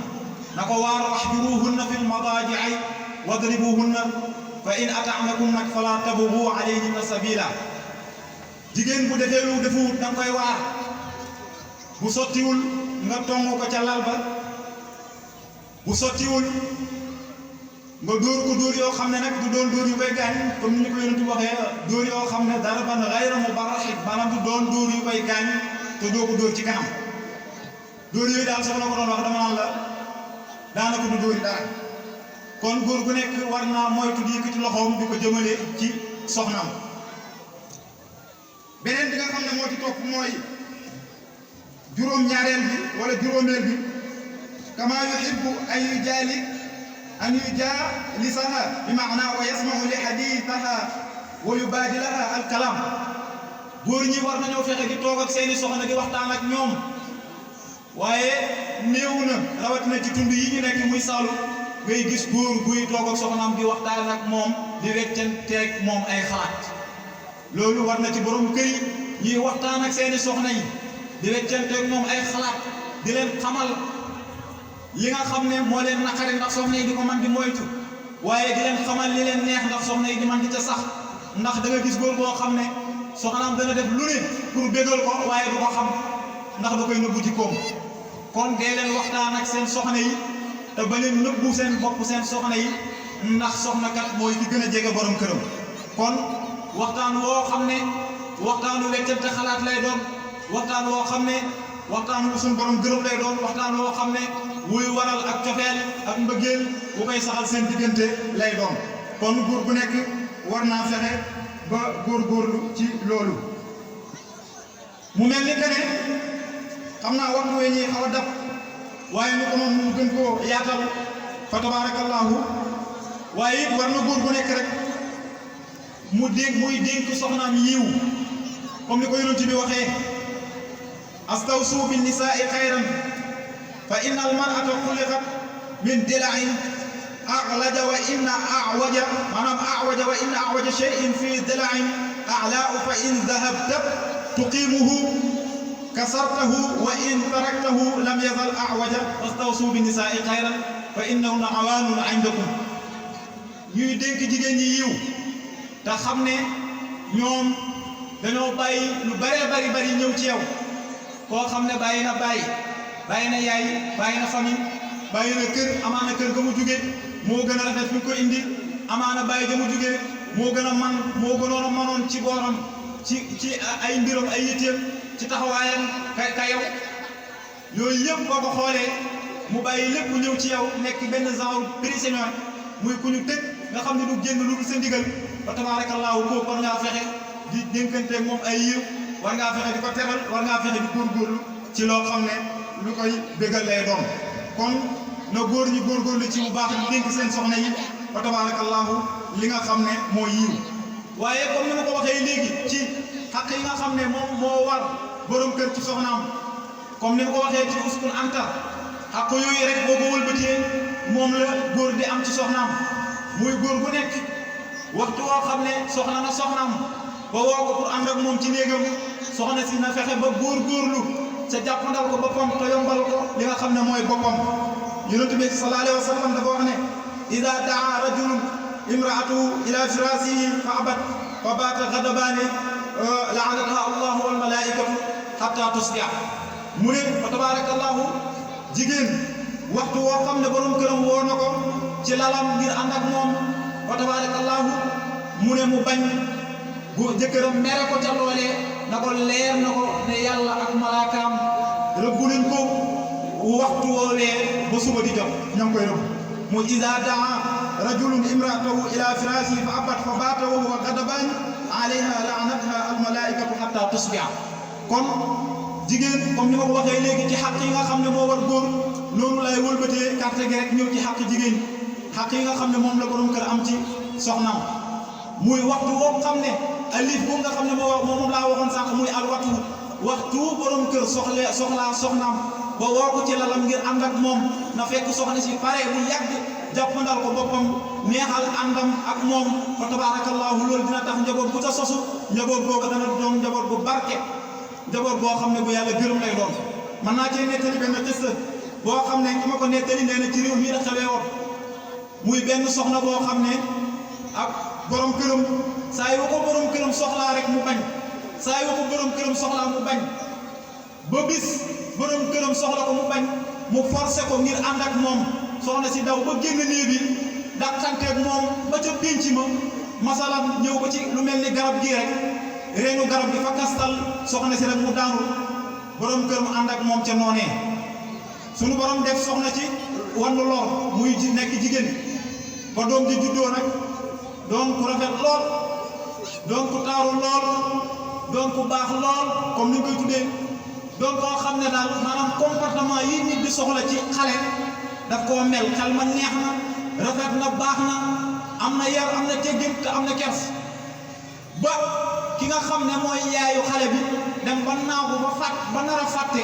na ko waar waxjuruhunna fi lmadaaji'i wadribuhunna fa in ata'nakum nag fala tabghu alayhinna sabila jigéen bu defee lu defuwul da nga koy waar bu sottiwul nga tong ko ca lal ba bu sottiwul nga dóor ko dóor yoo xam ne nag du doon dóor yu koy gaañ comme ni ko yonent bi waxee dóor yoo xam ne darban ghayra mubarrih maanaam du doon dóor yu koy gaañ te doo ko dóor ci kanam dóor yooyu daal soo la ko doon wax dama naan la daanaka du dóori dara kon góor gu nekk war naa moytu di yëkkati loxoom di ko jëmale ci soxnaam. beneen bi nga xam ne moo ci topp mooy juróom-ñaareel bi wala juróomeel bi kama yuhibbu an yujalisaha bi maana wa yasma'u li hadithaha wa yubadilaha al kalam góor ñi war nañoo fexe di toog ak seeni soxna di waxtaan ak ñoom waaye néew na rawatina ci tund yi ñu nekk muy Saalu ngay gis góor guy toog ak soxnaam di waxtaan ak moom di weccanteeg moom ay xalaat loolu war na ci borom kër yi ñuy waxtaan ak seeni soxna yi di weccanteeg moom ay xalaat di leen xamal li nga xam ne moo leen naqari ndax soxna yi di ko man di moytu waaye di leen xamal li leen neex ndax soxna yi di man di ca sax ndax da nga gis góor boo xam ne soxnaam dana def lu ne pour bégal ko waaye du ko xam ndax da koy nëbbu ci koom kon dee leen waxtaan ak seen soxna yi te ba leen nëbbu seen bopp seen soxna yi ndax soxna kat mooy ki gën a jege borom këram kon waxtaan woo xam ne waxtaanu weccante xalaat lay doon waxtaan woo xam ne waxtaan wu suñu borom gërëm lay doon waxtaan woo xam ne wuy waral ak cofeel ak mbëggeel bu koy saxal seen diggante lay doon kon góor gu nekk war naa fexe ba góorgóorlu ci loolu. mu mel ni que ne xam naa waxtu wee ñuy xaw a dab waaye ñu ko moom mu gën koo yaatal fa tabaarakallaahu waaye it war na góor gu nekk rek muy dénk soxnaam yiw comme ni ko yonent bi waxee astawsu bin nisaa'i xayran fa inna al mar'ata xuliqat min dila'in a'laja wa inna a'waja maanaam a'waja wa inna a'waja shay'in fi dila'in a'la'u fa in dhahabta tuqimuhu kasartahu wa in taraktahu lam yazal a'waja fastawsu bin nisaa'i xayran fa innahunna awaanun 'indakum ñuy dénk jigéen ñi yiw te xam ne ñoom dañoo bàyyi lu bëree bari ñëw ci yow koo xam ne bàyyi na yaay bàyyi na famille bàyyi na kër amaana kër ga mu jugee moo gën a rafet fi ko indi amaana bàyyi ga mu jugee moo gën a moo gënoon a manoon ci booram ci ay mbiram ay yitteem ci taxawaayam ka yow yooyu yëpp boo ko xoolee mu bàyyi lépp ñëw ci yow nekk benn genre prisonnier muy ku ñu tëj nga xam ne du génn lu dul sa ndigal ba tabaarakallaahu kooku war ngaa fexe di dénkanteeg moom ay yiw war ngaa fexe di ko teral war ngaa fexe di góorgóorlu ci loo xam ne lu koy bégal lay doon kon na góor ñi góorgóorlu ci bu baax di dénk seen soxna yi ba tabaarakallaahu li nga xam ne moo yiw waaye comme ni ma ko waxee léegi ci xaq yi nga xam ne moom moo war borom kër ci soxnaam comme ni ma ko waxee ci uskun anta xaq yooyu rek boo ko wëlbatee moom la góor di am ci soxnaam muy góor gu nekk waxtu woo xam ne soxna na soxnaam ba woo ko pour ànd ak moom ci néegam soxna si na fexe ba góorgóorlu ca jàppandal ko boppam te yombal ko li nga xam ne mooy boppam yonent bi sallallahu alayhi wa sallam dafa wax ne ida daa rajulun imraatuhu ila firasihi fa abat fa baata gadabaani laanatha allahu wal malaikatu hatta tusbiha mu ne fa tabarakallahu jigéen waxtu woo xam ne borom këram woo na ko ci lalam ngir ànd ak moom fa tabarakallahu mu ne mu bañ bu jëkkëram mere ko ca loolee na ko leer na ko ne yàlla ak malaakaam rëbbu nañ ko waxtu woolee ba suba di jot ña ngi koy rëbb mu iza daa rajulun imraatahu ila firasihi fa abat fa baata wa huwa ghadban alayha la'anatha al malaikatu hatta tusbiha kon jigéen comme ni ma ko waxee léegi ci xaq yi nga xam ne moo war góor noonu lay wëlbatee carte gi rek ñëw ci xaq jigéen xaq yi nga xam ne moom la borom kër am ci soxnaam muy waxtu boo xam ne alif bu nga xam ne moom laa waxoon sànq muy alwatu waxtu borom kër soxlaa soxnaam ba woo ko ci lalam ngir ànd ak moom na fekk soxna si pare bu yàgg jàppandal ko boppam neexal àndam ak moom fa tabarakallahu loolu dina tax njaboot bu ta sosu njaboot boobu dana doon njaboot bu barke njaboot boo xam ne bu yàlla gërëm lay doon mën naa cee nettali benn xissa boo xam ne ki ma ko nettali nee na ci réew mii la xewee woon muy benn soxna boo xam ne ak borom këram saa yu ko borom këram soxlaa rek mu bañ saa yu ko borom këram soxlaa mu bañ ba bis borom këram soxla ko mu bañ mu forcé ko ngir ànd ak moom soxna si daw ba génn néeg bi dàqanteeg moom ba ca pénc ma masalan ñëw ba ci lu mel ni garab gii rek reenu garab gi fa kastal soxna si rek mu daanu borom kër mu ànd ak moom ca noonee sunu borom def soxna ci wannu lor muy nekk jigéen ba doom ji juddoo nag doon ku rafet lool doon ku taaru lool doon ku baax lool comme ni ñu koy tuddee doon koo xam ne daal maanaam comportement yi nit di soxla ci xale daf koo mel xel ma neex na rafet na baax na am na yar am na teggin te am na kers ba ki nga xam ne mooy yaayu xale bi dem ba naagu ba nar a fàtte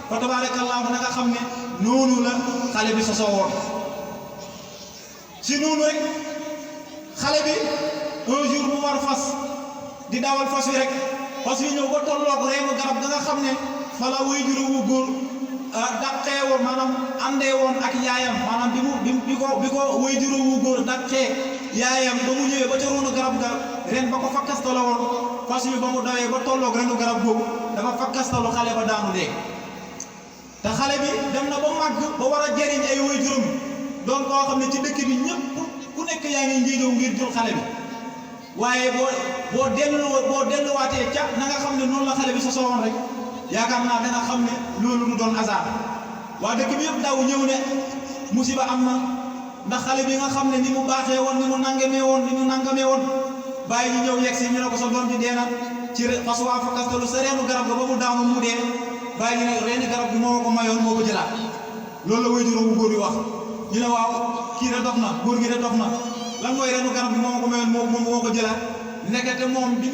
fa tabaarakallaahu na nga xam ne noonu la xale bi sosoo woon ci noonu rek xale bi un jour mu war fas di dawal fas wi rek fas wi ñëw ba tolloog reenu garab ga nga xam ne fa la waajur wu góor dàqee woon maanaam àndee woon ak yaayam maanaam bi ko waajur wu góor dàqee yaayam ba mu ñëwee ba ca roonu garab ga ren ba ko fakkastala woon fas wi ba mu dawee ba tolloog reenu garab boobu dafa fakkastalu xale ba daanu dee te xale bi dem na ba màgg ba war a jariñ ay waajuram doon koo xam ne ci dëkk bi ñëpp ku nekk yaa ngi njiijoo ngir jël xale bi waaye boo delluwaatee ca na nga xam ne noonu la xale bi sosoo woon rek yaakaar naa danga xam ne loolu du doon hasard waa dëkk bi yëpp daw ñëw ne musiba am na ndax xale bi nga xam ne ni mu baaxee woon ni mu nangamee woon bàyyi ñu ñëw yegg si ñu ne ko sa doom ji dee na ci fas waa fa kastalu sa reenu garab ga ba mu daanu mu dee bàyyi ñu ne reeni garab gi moo ko mayoon moo ko jëlaat loolu la waajur bu góor yi wax ñu ne waaw kii de dof na góor gi de dof na lan mooy reenu garab gi moo ko mayoon moo ko jëlaat nekkate moom bi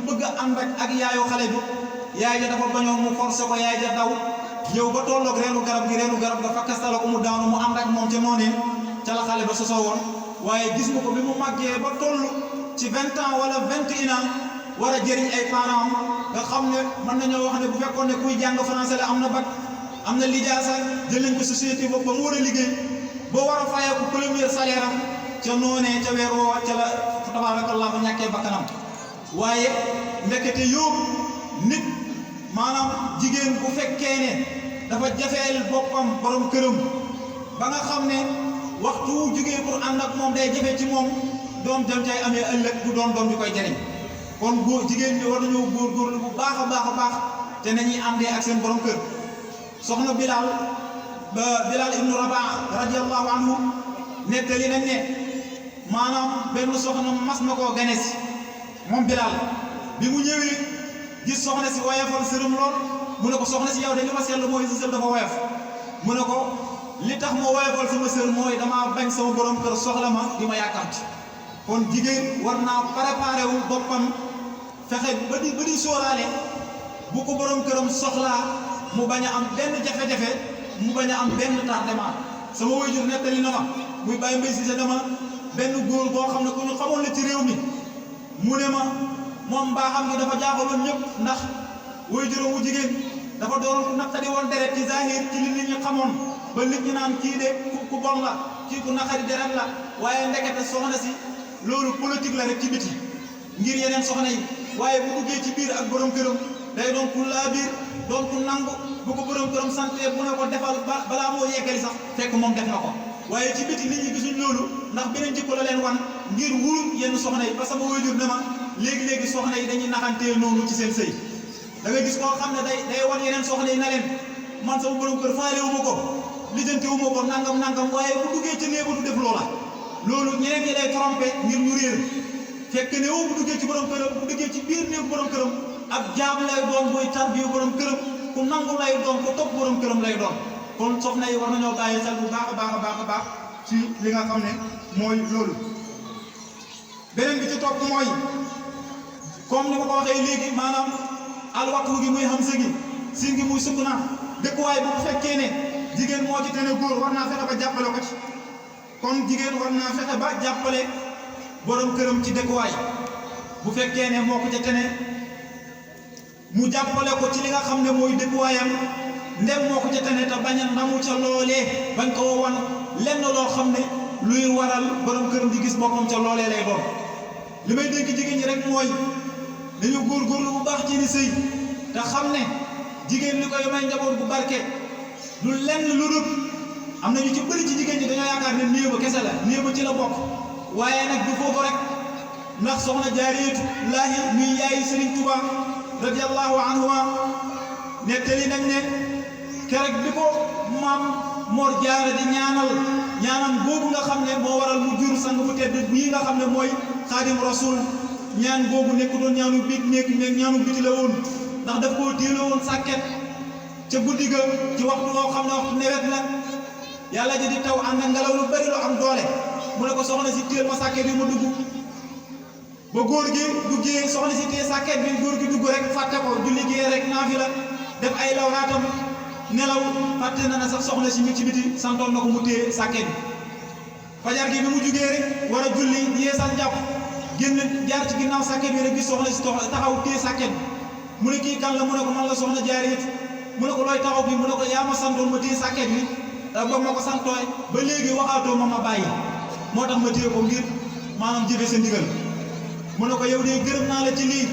bëgg a ànd ak yaayu xale bi yaay ja dafa bañoon mu forcé ko yaay ja daw ñëw ba tolloog reenu garab ga fakkastala ko mu daanu mu ànd ak moom ca noonee ca la xale ba sosoo woon waaye gis nga ko bi mu màggee ba toll ci 20 ans wala 21 ans war a jëriñ ay parents nga xam ne mën nañoo wax ne bu fekkoon ne kuy jàng français la am na bac am na lijaasa jël nañ ko société boobu ba mu war a liggéey ba war a fayeeku premier salaire am ca noonee ca weer woowa ca la tabaarakallah ba ñàkkee bakkanam waaye ndekete yóbbu nit maanaam jigéen bu fekkee ne dafa jafeel boppam borom këram ba nga xam ne waxtu wu jógee pour ànd ak moom day jafe ci moom doom jam cay amee ëllëg du doon doom di koy jariñ kon góor jigéen ñi war nañoo góorgóorlu bu baax a baax te nañuy àndee ak seen borom kër soxna Bilal ibnu Rabah radiyallahu anhu nettali nañ ne maanaam benn soxna mas na koo gane si moom Bilal bi mu ñëwee gis soxna si woyofal sërëm lool mu ne ko soxna si yow de li ma seetlu mooy si sër dafa woyof mu ne ko li tax ma woyofal sama sër mooy damaa bañ sama borom kër soxla ma di ma yàkkamti kon jigéen war naa préparé wu boppam fexe ba di sóoraale bu ko borom këram soxlaa mu bañ a am benn jafe-jafe mu bañ a am benn tardement sama waajur nettali na ma muy bàyyi mbay si sa dama benn góor boo xam ne ku ñu xamoon la ci réew mi mu ne ma moom mbaaxam gi dafa jaaxaloon ñëpp ndax waajuram wu jigéen dafa doon ku naqari woon deret ci zahir ci li nit ñi xamoon ba nit ñi naan kii de ku bon la kii ku naqari deret la waaye ndekete soxna si loolu politique la rek ci biti ngir yeneen soxna yi waaye bu duggee ci biir ak borom këram day doon ku laa biir doon ku nangu bu ko borom këram sante bu ne ko defal balaa moo yeggali sax fekk moom def na ko waaye ci biti nit ñi gisuñ loolu ndax beneen jikko la leen wan ngir wuru yenn soxna yi parce que sama waajur ne ma léegi-léegi soxna yi dañuy naxantee noonu ci seen sëy da nga gis koo xam ne day wan yeneen soxna yi na leen man sama borom kër faale wu ma ko lijjanti wu ma ko nangam waaye bu duggee ci néegu du def loola loolu ñeneen ñi lay trompé ngir ñu réer fekk ne woo bu duggee ci borom këram bu duggee ci biir néegu borom këram ab jaam lay doon booy tarbiyu borom këram ku nangu lay doon ku topp borom këram lay doon kon soxna yi war nañoo bàyyi xel bu baax a baax ci li nga xam ne mooy loolu beneen bi ci topp mooy comme ni ma ko waxee léegi maanaam alwatu gi muy hamza gi siin gi muy sukuna dëkkuwaay bu fekkee ne jigéen moo ci tene góor war naa fexe ba jàppale ko ci kon jigéen war naa fexe ba jàppale borom këram ci dëkkuwaay bu fekkee ne moo ko ca tene mu jàppale ko ci li nga xam ne mooy dëkkuwaayam ndem moo ko ca tene te bañ a ndamu ca loolee bañ ko wan lenn loo xam ne luy waral borom këram di gis boppam ca loolee lay doon li may dénk jigéen ñi rek mooy dañu góorgóorlu bu baax ci ni sëy te xam ne jigéen li koy may njaboot bu barke lu lenn lu dul am na ñu ci bëri ci jigéen ñi dañoo yaakaar ne néew ba kese la néew ba ci la bokk waaye nag du foofu rek ndax soxna Jaariyatu laahi muy yaayi Sëriñ Tuubaa radiyallahu anhuma nettali nañ ne keroog bi ko maam Mor Jaara di ñaanam boobu nga xam ne moo waral mu jur sang bu tedd bii nga xam ne mooy Xaadim Rasul ñaan boobu nekk doon ñaanu biit nekk ñaanu biti la woon ndax daf koo téeloo woon sàkket ca guddi ga ci waxtu woo xam ne waxtu nawet la yàlla ji di taw ànd ak ngelaw lu bari lu am doole mu ne ko soxna si téel ma sàkket bi ma dugg ba góor gi duggee soxna si téye sàkket bi góor gi dugg rek fàtte ko julli gee rek naafila def ay lawraatam nelaw fàtte na ne sax soxna si mi ci biti santoon na ko mu téye sàkket bi fajar gi bi mu jugee rek war a julli yeesal jàpp génn jaar ci ginnaaw sàkket bi rek gis soxna si taxaw téye sàkket bi mu ne kii kan la mu ne ko man la soxna Jaariyatu mu ne ko looy taxaw bi mu ne ko yaa ma santoon ma téye sàkket bi te ba ma ko santooy ba léegi waxaatoo ma bàyyi moo tax ma téye ko ngir maanaam jëfe sa ndigal mu ne ko yow de gërëm naa la ci lii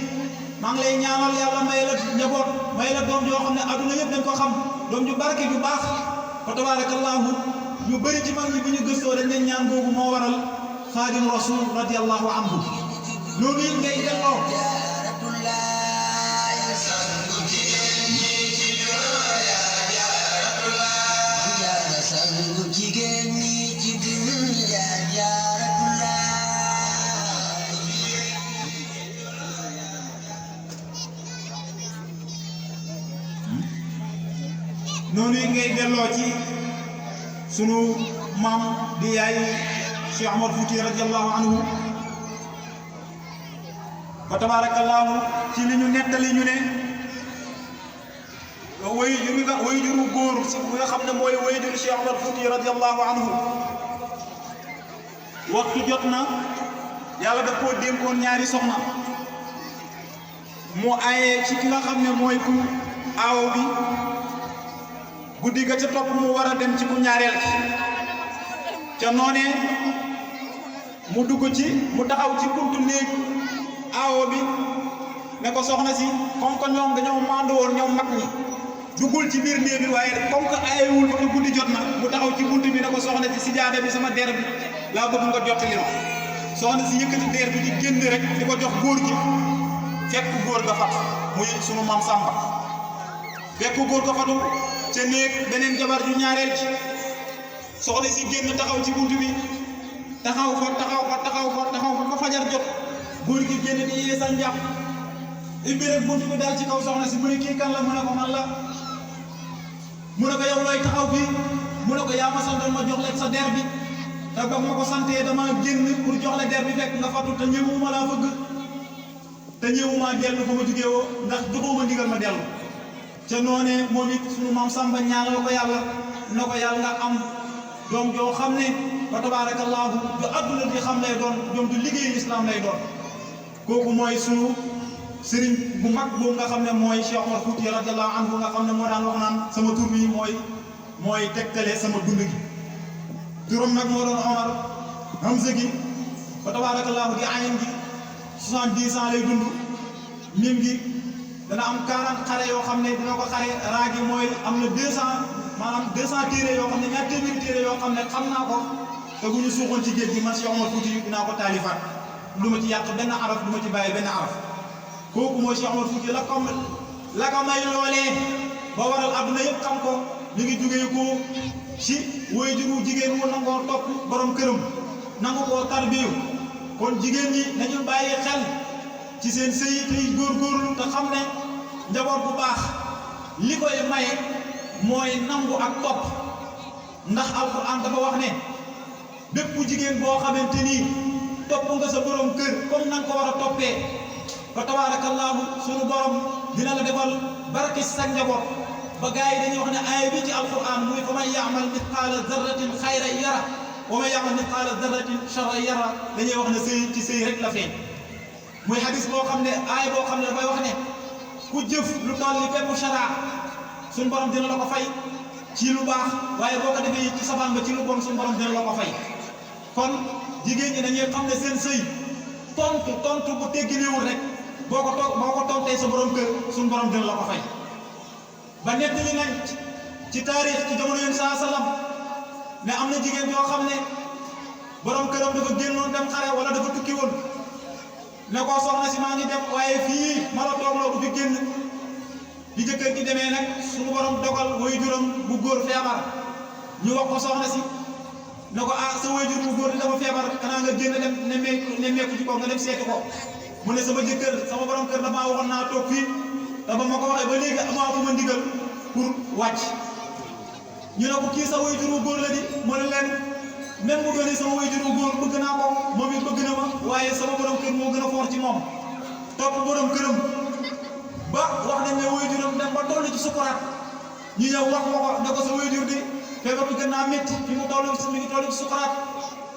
maa ngi lay ñaanal yàlla may la njaboot may la doom yoo xam ne adduna yëpp dañ ko xam doom ju barke ju baax fa tabaarakallaahu ñu bëri ci mag ñi bu ñu gëstoo dañ leen ñaan googu moo waral Xaadim Rasul radiyallahu anhu loolu it ngay delloo noonu yi ngay delloo ci sunu maam di yaay Cheikh Omar Fouti radiyallahu anhu fa tabarakallahu ci li ñu nettali ñu ne way juru góor si nga xam ne mooy way juru Cheikh Omar Fouti radiyallahu anhu waxtu jot na yàlla daf koo dénkoon ñaari soxna mu ayee ci ki nga xam ne mooy ku aaw bi guddi ga ca topp mu war a dem ci ku ñaareel ca noonee mu dugg ci mu taxaw ci buntu néeg aawo bi ne ko soxna si comme que ñoom dañoo maandu woon ñoom mag ñi duggul ci biir néeg bi waaye comme que ayewul fa guddi jot na mu taxaw ci buntu bi ne ko soxna si sijaada bi sama der bi laa bëgg nga jottali ma soxna si yëkkati der bi di génn rek di ko jox góor gi fekk góor ga fat muy sunu maam Samba fekk góor ga fatu ca néeg beneen jabar ju ñaareel ci soxna si génn taxaw ci buntu bi taxaw fa ba fajar jot góor gi génn di yeesal njàpp ibbi rek buntu bi daal ci kaw soxna si mu ne kii kan la mu ne ko man la mu ne ko yow looy taxaw fii mu ne ko yaa ma santoon ma jox leen sa der bi te ba ma ko santee dama génn pour jox la der bi fekk nga fatu te ñëwuma laa fëgg te ñëwuma dellu fa ma jugee woo ndax joxoo ma ndigal ma dellu ca noonee moom it sunu maam Samba ñaanal ko yàlla na ko yàlla nga am doom joo xam ne fa tabaarakallaahu du adduna di xam lay doon doom du liggéey islam lay doon kooku mooy sunu sëriñ bu mag boobu nga xam ne mooy Cheikh Omar Fouti radiyallahu anhu nga xam ne moo daan wax naan sama tur bi mooy tegtale sama dund gi turam nag moo doon Omar Hamza gi fa tabaarakallaahu di ayin gi 70 ans lay dund mim gi dana am 40 xare yoo xam ne dina ko xare raagi mooy am na 200 téere yoo xam ne ñaar téeméeri téere yoo xam ne xam naa ko te bu ñu suuxoon ci géej gi man Cheikh Omar Fouti dinaa ko taalifaat lu ma ci yàq benn araf lu ma ci bàyyi benn araf kooku mooy Cheikh Omar Fouti la ko may loolee ba waral adduna yëpp xam ko ñu ngi jugee ko ci waajuru jigéen mu nangoo topp borom këram nangu koo tarbiyu kon jigéen ñi nañu bàyyi xel ci seen sëy tey góorgóorlu te xam ne njaboot bu baax li koy maye mooy nangu ak topp ndax alquran dafa wax ne bépp jigéen boo xamante ni topp nga sa borom kër comme na nga ko war a toppee fa tabaarakallaahu sunu borom dina la defal barke ci sa njaboot ba gars yi dañuy wax ne aaya bi ci alquran muy fa man yaamal mithqaala zarratin xayran yara wa man yaamal mithqaala zarratin charran yara dañuy wax ne sëy ci sëy rek la feeñ muy hadis boo xam ne aaya boo xam ne dafay wax ne ku jëf lu toll ni bépp chara suñu borom dina la ko fay ci lu baax waaye boo ko defee ci safaan ba ci lu bon suñu borom dina la ko fay kon jigéen ñi dañuy xam ne seen sëy tontu bu tegginiwul rek boo ko tontee sa borom kër suñu borom dina la ko fay ba nettali nañ ci taarix ci jamono yéen saa salaam ne am na jigéen yoo xam ne borom këram dafa génnoon dem xare wala dafa tukki woon ne ko soxna si maa ngi dem waaye fii ma la toogloo du fi génn bi jëkkër ji demee nag suñu borom dogal waajuram bu góor feebar ñu wax ko soxna si ne ko ah sa waajur bu góor di dafa feebar xanaa nga génn dem nemmeeku ci ko nga dem seeti ko mu ne sama jëkkër sama borom kër damaa waxoon naa toog fii te ba ma ko waxee ba léegi amaatuma ndigal pour wàcc ñu ne ko kii sa waajur bu góor la di mu ne leen même bu doonee sama waajur bu góor bëgg naa ko moom it bëgg na ma waaye sama borom kër moo gën a foor ci moom topp borom këram ba wax nañ ne waajuram dem ba toll ci sukuraat ñu ñëw wax ko ne ko sa waajur di feebar bi gën naa métti fi mu toll mi ngi toll ci sukuraat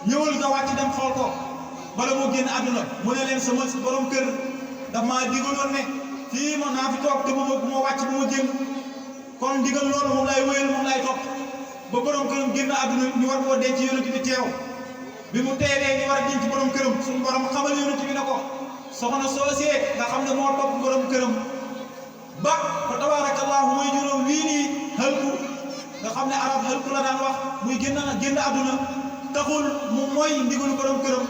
ñëwal nga wàcc dem xool ko bala moo génn àdduna mu ne leen sama borom kër daf maa digaloon ne fii ma naa fi toog te bu ma wàcc bu ma génn kon digal loolu moom lay wéyal moom lay topp ba borom këram génn àdduna ñu war koo denc yonent bi teew bi mu teewee ñu war a denc borom këram suñu borom xamal yonent bi ne ko soxna soosee nga xam ne moo topp borom këram ba fa tabaarakallaahu mooy juróom wii nii xëlku nga xam ne arab xëlku la daan wax muy génn àdduna taxul mu mooy ndigalu borom këram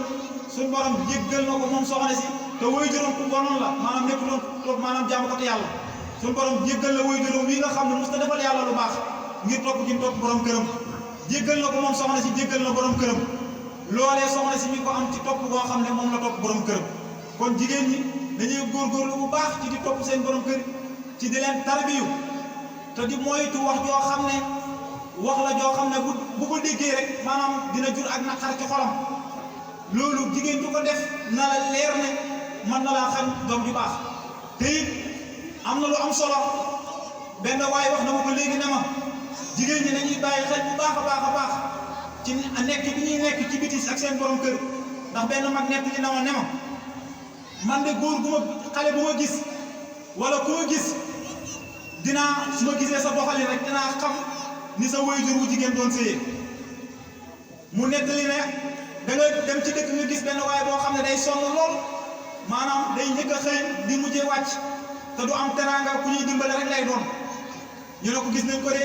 suñu borom jéggal na ko moom soxna si te woy juróom ku bonoon la maanaam nekk doon toog maanaam jaamu ko te yàlla suñu borom jéggal na woy juróom wii nga xam ne mos ta defal yàlla lu baax ngir topp gi mu topp borom këram jéggal na ko moom soxna si jéggal na borom këram loolee soxna si mi ko am ci topp boo xam ne moom la topp borom këram kon jigéen ñi dañuy góorgóorlu bu baax ci di topp seen borom kër ci di leen tarbiyu te di moytu wax joo xam ne wax la joo xam ne bu ko déggee rek maanaam dina jur ak naqar ci xolam loolu jigéen ju ko def na la leer ne mën na laa xam doom ju baax te it am na lu am solo benn waaye wax na ma ko léegi ne ma jigéen ñi nañuy bàyyi xel bu baax a baax ci nekk bi ñuy nekk ci bitis ak seen borom kër ndax benn mag nekk li na ma ne ma man de góor gu ma xale bu ma gis wala ku ma gis dinaa su ma gisee sa doxalin rek dinaa xam ni sa waajur wu jigéen doon sëyee mu nettali ne da nga dem ci dëkk nga gis benn waaye boo xam ne day sonn lool maanaam day njëkk a xëy di mujjee wàcc te du am teraanga ku ñuy dimbale rek lay doon ñu ne ko gis nañ ko de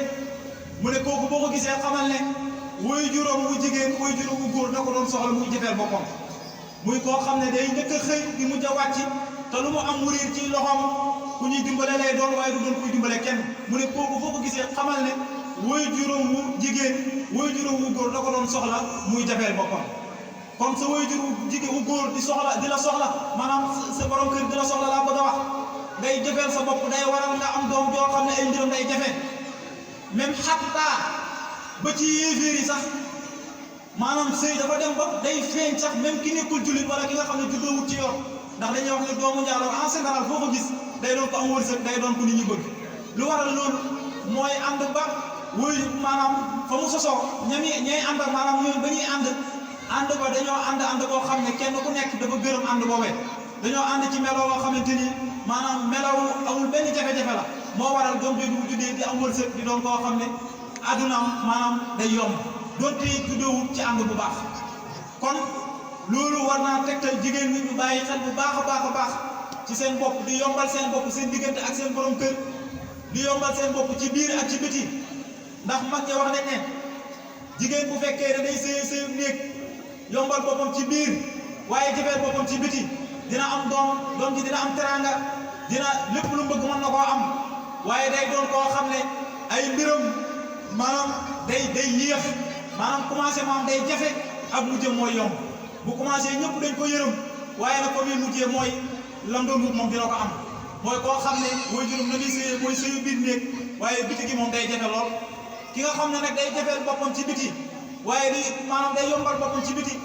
mu ne kooku boo ko gisee xamal ne waajuram wu jigéen waajuram wu góor da ko doon soxla muy jëfeel boppam muy koo xam ne day njëkk a xëy di mujj a wàcc te lu mu am mu riir ci loxoom ku ñuy dimbale lay doon waaye du doon kuy dimbale kenn mu ne kooku boo ko gisee xamal ne waajuram wu jigéen waajuram wu góor da ko doon soxla muy jafeel boppam kon sa waajur wu jigéen wu góor di la soxla maanaam sa borom kër di la soxla laa bëgg a wax ngay jafeel sa bopp day waral nga am doom joo xam ne ay mbiram day jafe même xattaa ba ci yéeféer yi sax maanaam sëy dafa dem ba day feeñ sax même ki nekkul jullit wala ki nga xam ne juddoowut ci yoon ndax dañuy wax ne doomu njaaloo en général foo ko gis day doon ko am wërsëg day doon ko nit ñi bëgg lu waral loolu mooy ànd ba wuy maanaam fa mu sosoo ñay ànd maanaam ñoom ba ñuy ànd ba dañoo ànd boo xam ne kenn ku nekk dafa gërëm ànd boobee dañoo ànd ci meloo boo xamante ni maanaam melaw amul benn jafe-jafe la moo waral doom jooju bu juddee di am wërsëg di doon koo xam ne addunaam maanaam day yomb doonte juddoowut ci ànd bu baax kon loolu war naa tegtal jigéen ñi ñu bàyyi xel bu baax a baax ci seen bopp di yombal seen bopp seen diggante ak seen borom kër di yombal seen bopp ci biir ak ci biti ndax mag ñi wax nañ ne jigéen bu fekkee ne day sëy néeg yombal boppam ci biir waaye jëfeel boppam ci biti dina am doom ji dina am teranga dina lépp lu bëgg mën na koo am waaye day doon koo xam ne ay mbiram maanaam day yéex maanaam commencé maam day jafe ak mujjee mooy yomb bu commencé ñëpp dañ ko yërëm waaye nag ko muy mujjee mooy lam doon wut moom dina ko am mooy koo xam ne mooy juróom na muy sëyee mooy sëyu biir néeg waaye biti gi moom day jafe lool ki nga xam ne nag day jafeel boppam ci biti waaye di maanaam day yombal boppam ci biti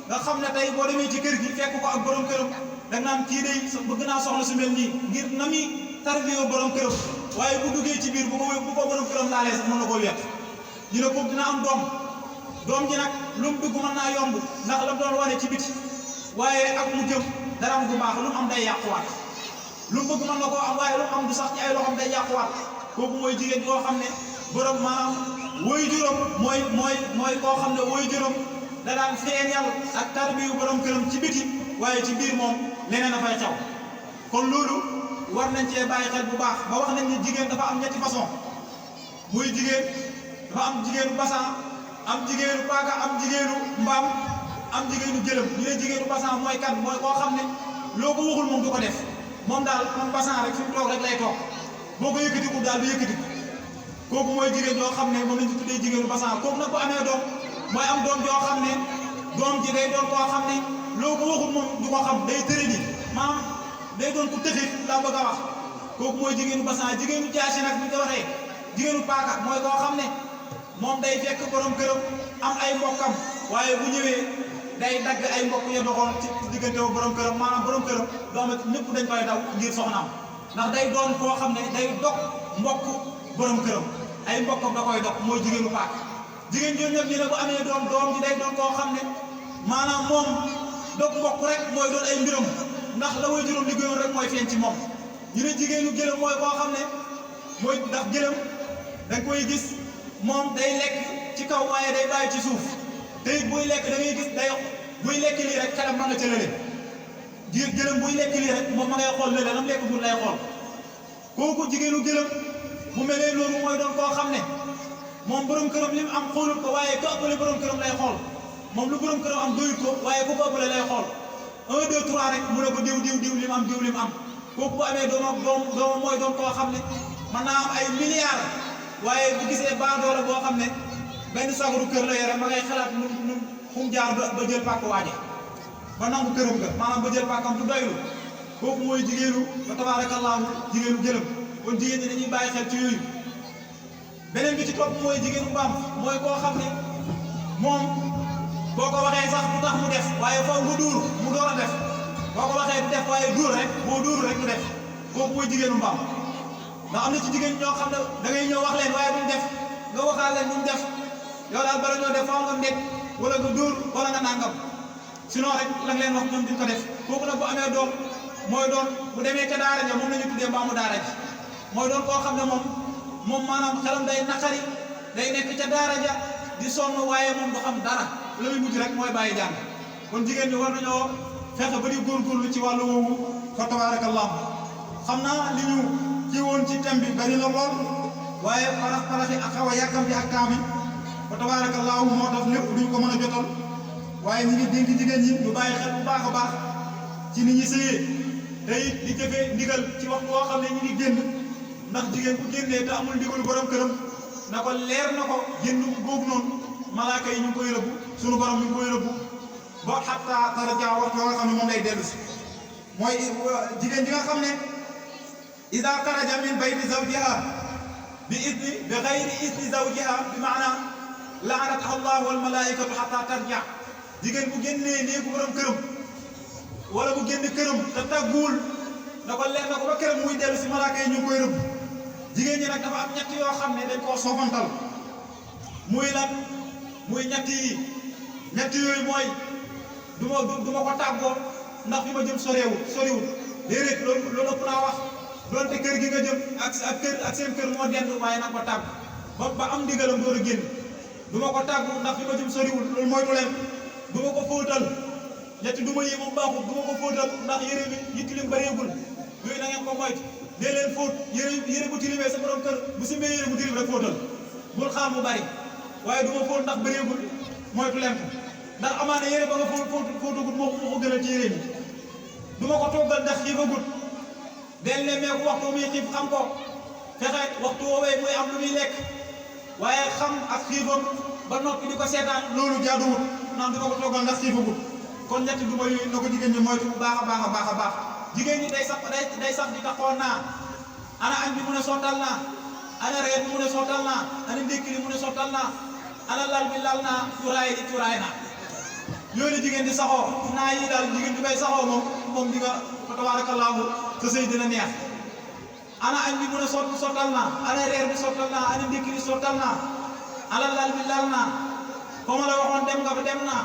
nga xam ne tey boo demee ci kër gi fekk ko ak borom këram da nga naan kii day bëgg naa soxna su mel nii ngir na muy tarbiyoo borom këram waaye bu duggee ci biir bu ko borom këram laalee sax mën na koo wet ñu ne kooku dina am doom ji nag lu mu dugg mën naa yomb ndax la mu doon wane ci biti waaye ak mu jëm dara am bu baax lu mu am day yàquwaat lu mu bëgg mën na koo am waaye lu mu am du sax ci ay loxoom day yàquwaat kooku mooy jigéen yoo xam ne borom maanaam woy juróom mooy koo xam ne woy juróom da daan feeñal ak tarbiyu borom këram ci biti waaye ci biir moom leneen a fay xew kon loolu war nañ cee bàyyi xel bu baax ba wax nañ ne jigéen dafa am ñetti façon muy jigéen dafa am jigéenu basan am jigéenu paaka am jigéenu mbaam am jigéenu gëlëm ñu ne jigéenu basan mooy kan mooy koo xam ne loo ko waxul moom du ko def moom daal moom basan rek fi mu toog rek lay toog boo ko yëkkatiku daal du yëkkatiku kooku mooy jigéen joo xam ne moom lañ ci tuddee jigéenu basan kooku nag bu amee doom mooy am doom joo xam ne doom ji day doon koo xam ne loo ko waxul moom du ko xam day tëri di maanaam day doon ku tëxit laa bëgg a wax kooku mooy jigéenu basan jigéenu jaasi nag bu ñu ko waxee jigéenu paaka mooy koo xam ne moom day fekk borom këram am ay mbokkam waaye bu ñëwee day dagg ay mbokk ya doxoon ci diggante wu borom këram maanaam borom këram doom it ñëpp dañ koy daw ngir soxnaam ndax day doon koo xam ne day dog mbokk borom këram ay mbokkam da koy dog mooy jigéenu paaka jigéen ñooñu ñëpp ñu ne bu amee doom ji day doon koo xam ne maanaam moom dog mbokk rek mooy doon ay mbiram ndax la way juróom liggéeyoon rek mooy feeñ ci moom ñu ne jigéenu gëlëm mooy koo xam ne mooy ndax gëlëm da nga koy gis moom day lekk ci kaw waaye day bàyyi ci suuf te it buy lekk da ngay gis day buy lekk lii rek xelam ma nga ca lële gëlëm buy lekk lii rek moom ma ngay xool lële lam lekk gur lay xool kooku jigéenu gëlëm bu melee loolu mooy doon koo xam ne moom borom këram li mu am xoolul ko waaye ku ëppale borom këram lay xool moom lu borom këram am doyut ko waaye ku ko ëppale lay xool 1 2 3 rek mu ne ko diw li mu am diw li mu am kooku bu amee doomam mooy doon koo xam ne mën naa am ay milliards waaye bu gisee baadoola boo xam ne benn sagaru kër la yore ma ngay xalaat nu fu mu jaar ba jël pàkk waaje ba nangu këram ga maanaam ba jël pàkkam du doylu kooku mooy jigéenu ba tabaarakallaahu jigéenu gëlëm kon jigéen ñi dañuy bàyyi xel ci yooyu beneen bi ci topp mooy jigéenu mbaam mooy koo xam ne moom boo ko waxee sax du tax mu def waaye foofu mu duur mu door a def boo ko waxee du def waaye duur rek boo duur rek du def kooku mooy jigéenu mbaam ndax am na ci jigéen ñoo xam ne da ngay ñëw wax leen waaye duñ def nga waxaal leen duñ def yow daal bala ñoo def faaw nga ndég wala nga dóor wala nga nangam sinon rek la nga leen wax ñoom duñ ko def kooku nag bu amee doom mooy doon bu demee ca daara ja moom la ñu tuddee mbaamu daara ji mooy doon koo xam ne moom maanaam xelam day naqari day nekk ca daara ja di sonn waaye moom du xam dara la muy mujj rek mooy bàyyi jàng kon jigéen ñi war nañoo fexe ba di góorgóorlu ci wàllu woowu fa tabarakallah xam naa li ñu ci woon ci thème bi bari na lool waaye paraxi ak xaw a yàkkam bi ak temps bi fa tabarakallahu moo tax lépp duñ ko mën a jotal waaye ñi ngi dénk jigéen ñi ñu bàyyi xel bu baax a baax ci ni ñi sëyee te it di jëfee ndigal ci waxtu woo xam ne ñu ngi génn ndax jigéen bu génnee te amul ndigalu borom këram na ko leer na ko génn googu noonu malaaka yi ñu ngi koy rëbbu sunu borom ñu ngi koy rëbbu ba xatta tarja waxtu nga xam ne moom lay dellu si mooy jigéen ji nga xam ne ida xaraja min bayti zawjiha bi gayri idni zawjiha bi maana laanataha allah wal malaikatu xatta tarja jigéen bu génnee néegu borom këram wala bu génn këram te tàgguwul na ko leer na ko ba këram muy dellu si malaaka yi ñu ngi koy rëbb jigéen ñi nag dafa am ñett yoo xam ne dañ koo soofantal muy lan muy ñett yooyu mooy du ma ko tàggoo ndax fi ma jëm soriwul déedéet loolu ëpp naa wax doonte kër gi nga jëm ak seen kër moo dend waaye nag ko tàgg ba am ndigalam door a génn du ma ko tàggu ndax fi ma jëm soriwul loolu moytu leen du ma ko fóotal ñetti duma yi moom baaxul du ma ko fóotal ndax yére bi yi tilim bareegul yooyu na ngeen ko moytu dee leen fóot yére bu tilimee sa borom kër bu simbee yére bu tilim rek fóotal bul xaar mu bari waaye du ma fóot ndax bareegul moytu leen ko ndax amaana yére ba nga fóotagut moo ko gënal ci yére bi du ma ko toggal ndax xiifagut del ne meeku waxtu muy xiif xam ko fexe waxtu woowee muy am lu muy lekk waaye xam ak xiifam ba noppi di ko seetaan loolu jaaduwut naan du ma ko toggal ndax xiifagut kon ñetti duma yooyu na ko jigéen ñi moytu bu baax a baax jigéen ñi day sax di taxoon naa ana añ bi mu ne sottal naa ana reer bi mu ne sottal naa ana ndékki li mu ne sottal naa ana lal bi lal naa cuuraay naa yooyu la jigéen di saxoo naa yi daal jigéen di koy saxoo moom di nga fa tabaarakallaahu sa sëy dina neex ana añ bi mu ne sottal naa ana reer bi sottal naa ana ndékki li sottal naa ana lal bi lal naa fa ma la waxoon dem nga fa dem naa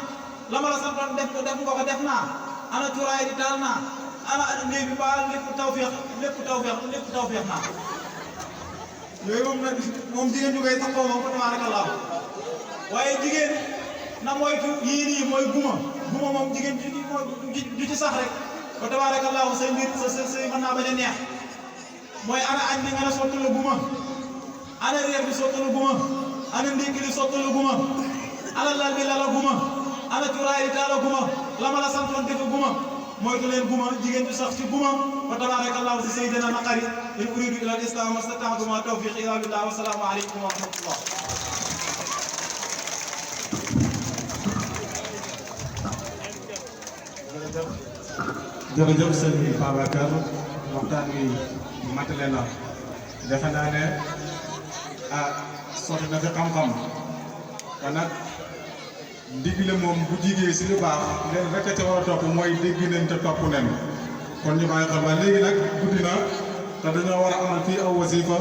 la ma la santoon def nga ko def naa ana cuuraay di taal naa ana néeg bi ba lépp tawfeex naa yooyu moom jigéen ñu koy saxoo moom fa tabaarakallaahu waaye jigéen na moytu yii nii mooy guma moom jigéen du ci sax rek ba tabaarakallaahu say mbir sa mën naa bañ a neex mooy ana añ bi nga ne sottalu guma ana reer bi sottalu guma ana ndékki li sottalu guma ala lal bi lalaguma ana cuuraay yi taalaguma la ma la santoon defaguma moytu leen guma jigéen du sax ci guma wa tabarakallahu si sayyidina naqari in uridu ila al islam mastata'tu ma tawfiq illa billah wa salaamu alaykum wa rahmatullah.
jërëjëf sëñ Babacar waxtaan wi matale na defe naa ne sotti na fi xam-xam kon nag ndigle moom bu jigee si lu baax leen rek a ca war a topp mooy dégg nañ te topp nañ kon ñu bàyyi xel ba léegi nag guddi na te dañoo war a amal fii aw wasifa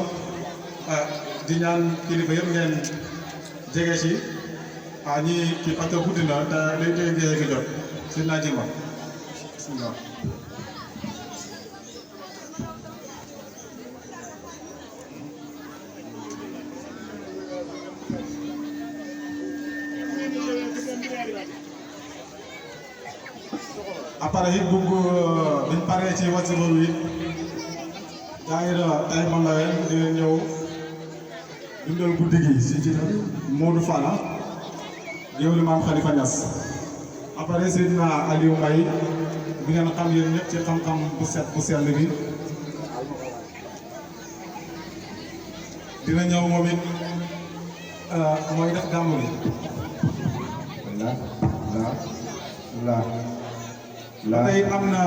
di ñaan kilifa yëpp ngeen jege si ñi kii parce que guddi na te léegi géeye gi jot si naa ji ma bismillah. après it bugg biñ paree ci wasifa bi daayira tay ma Ndaween di ñëw dundal guddi gi si ci Modou Falla géwélu maam Khalifa Niass après Seydina Aliou Mbaye bi ngeen xam yéen ñëpp ci xam-xam bu set bu sell bi dina ñëw moom it mooy def gàmmu gi la tey am na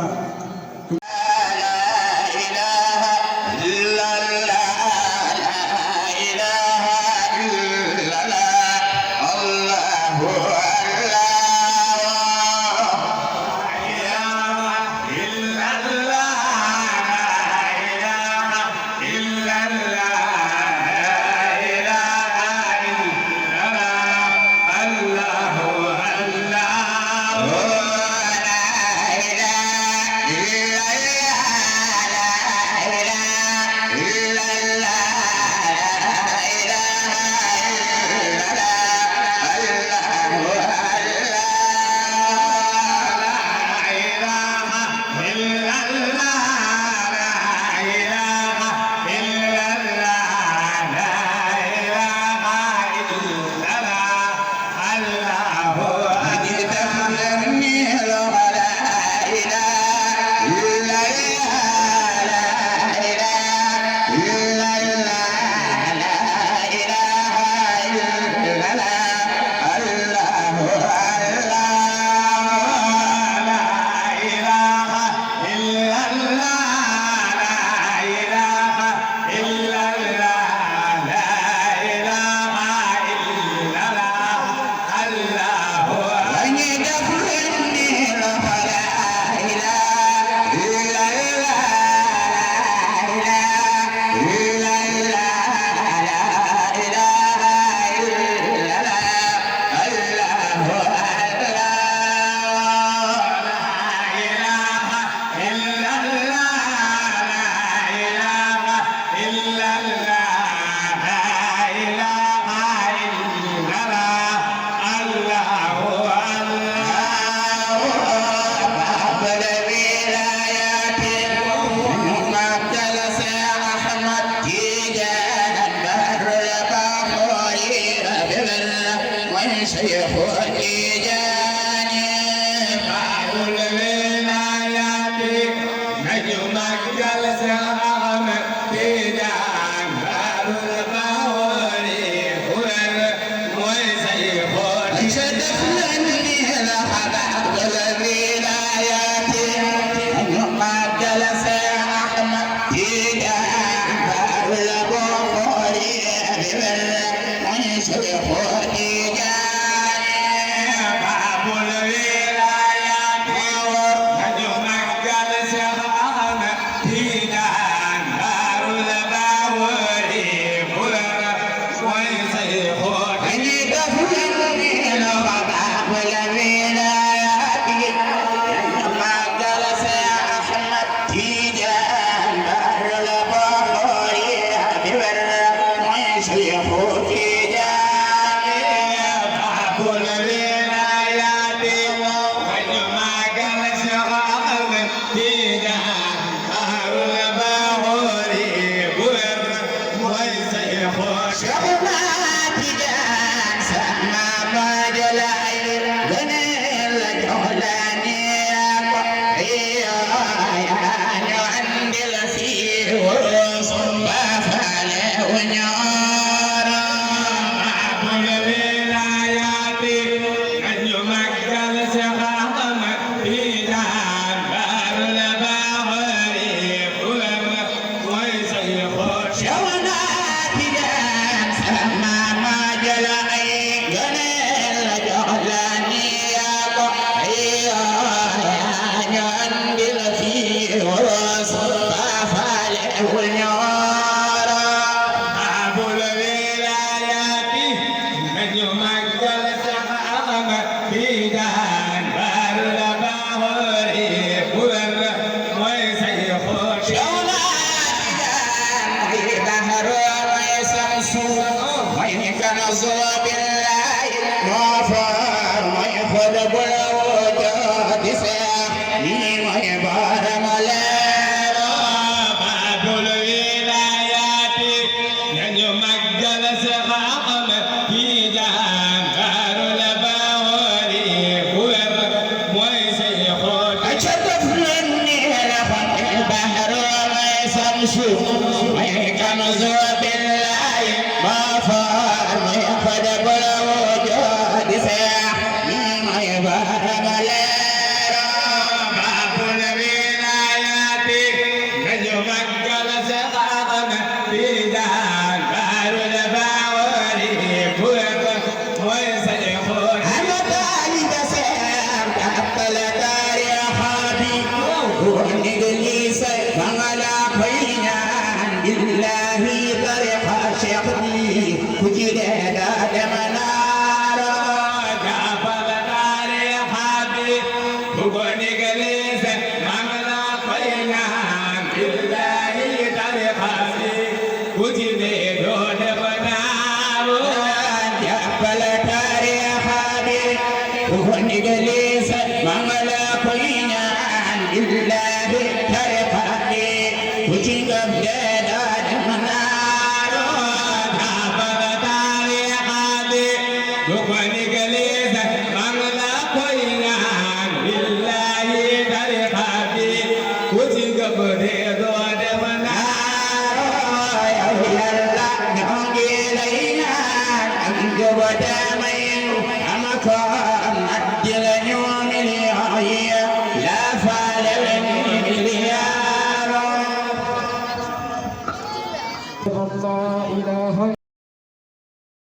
Shahna Tijan Sama ونجلس مغلا كوينان بالله ترقى وجيب بداد منار كابر تاريخي ونجلس مغلا كوينان بالله ترقى وجيب بداد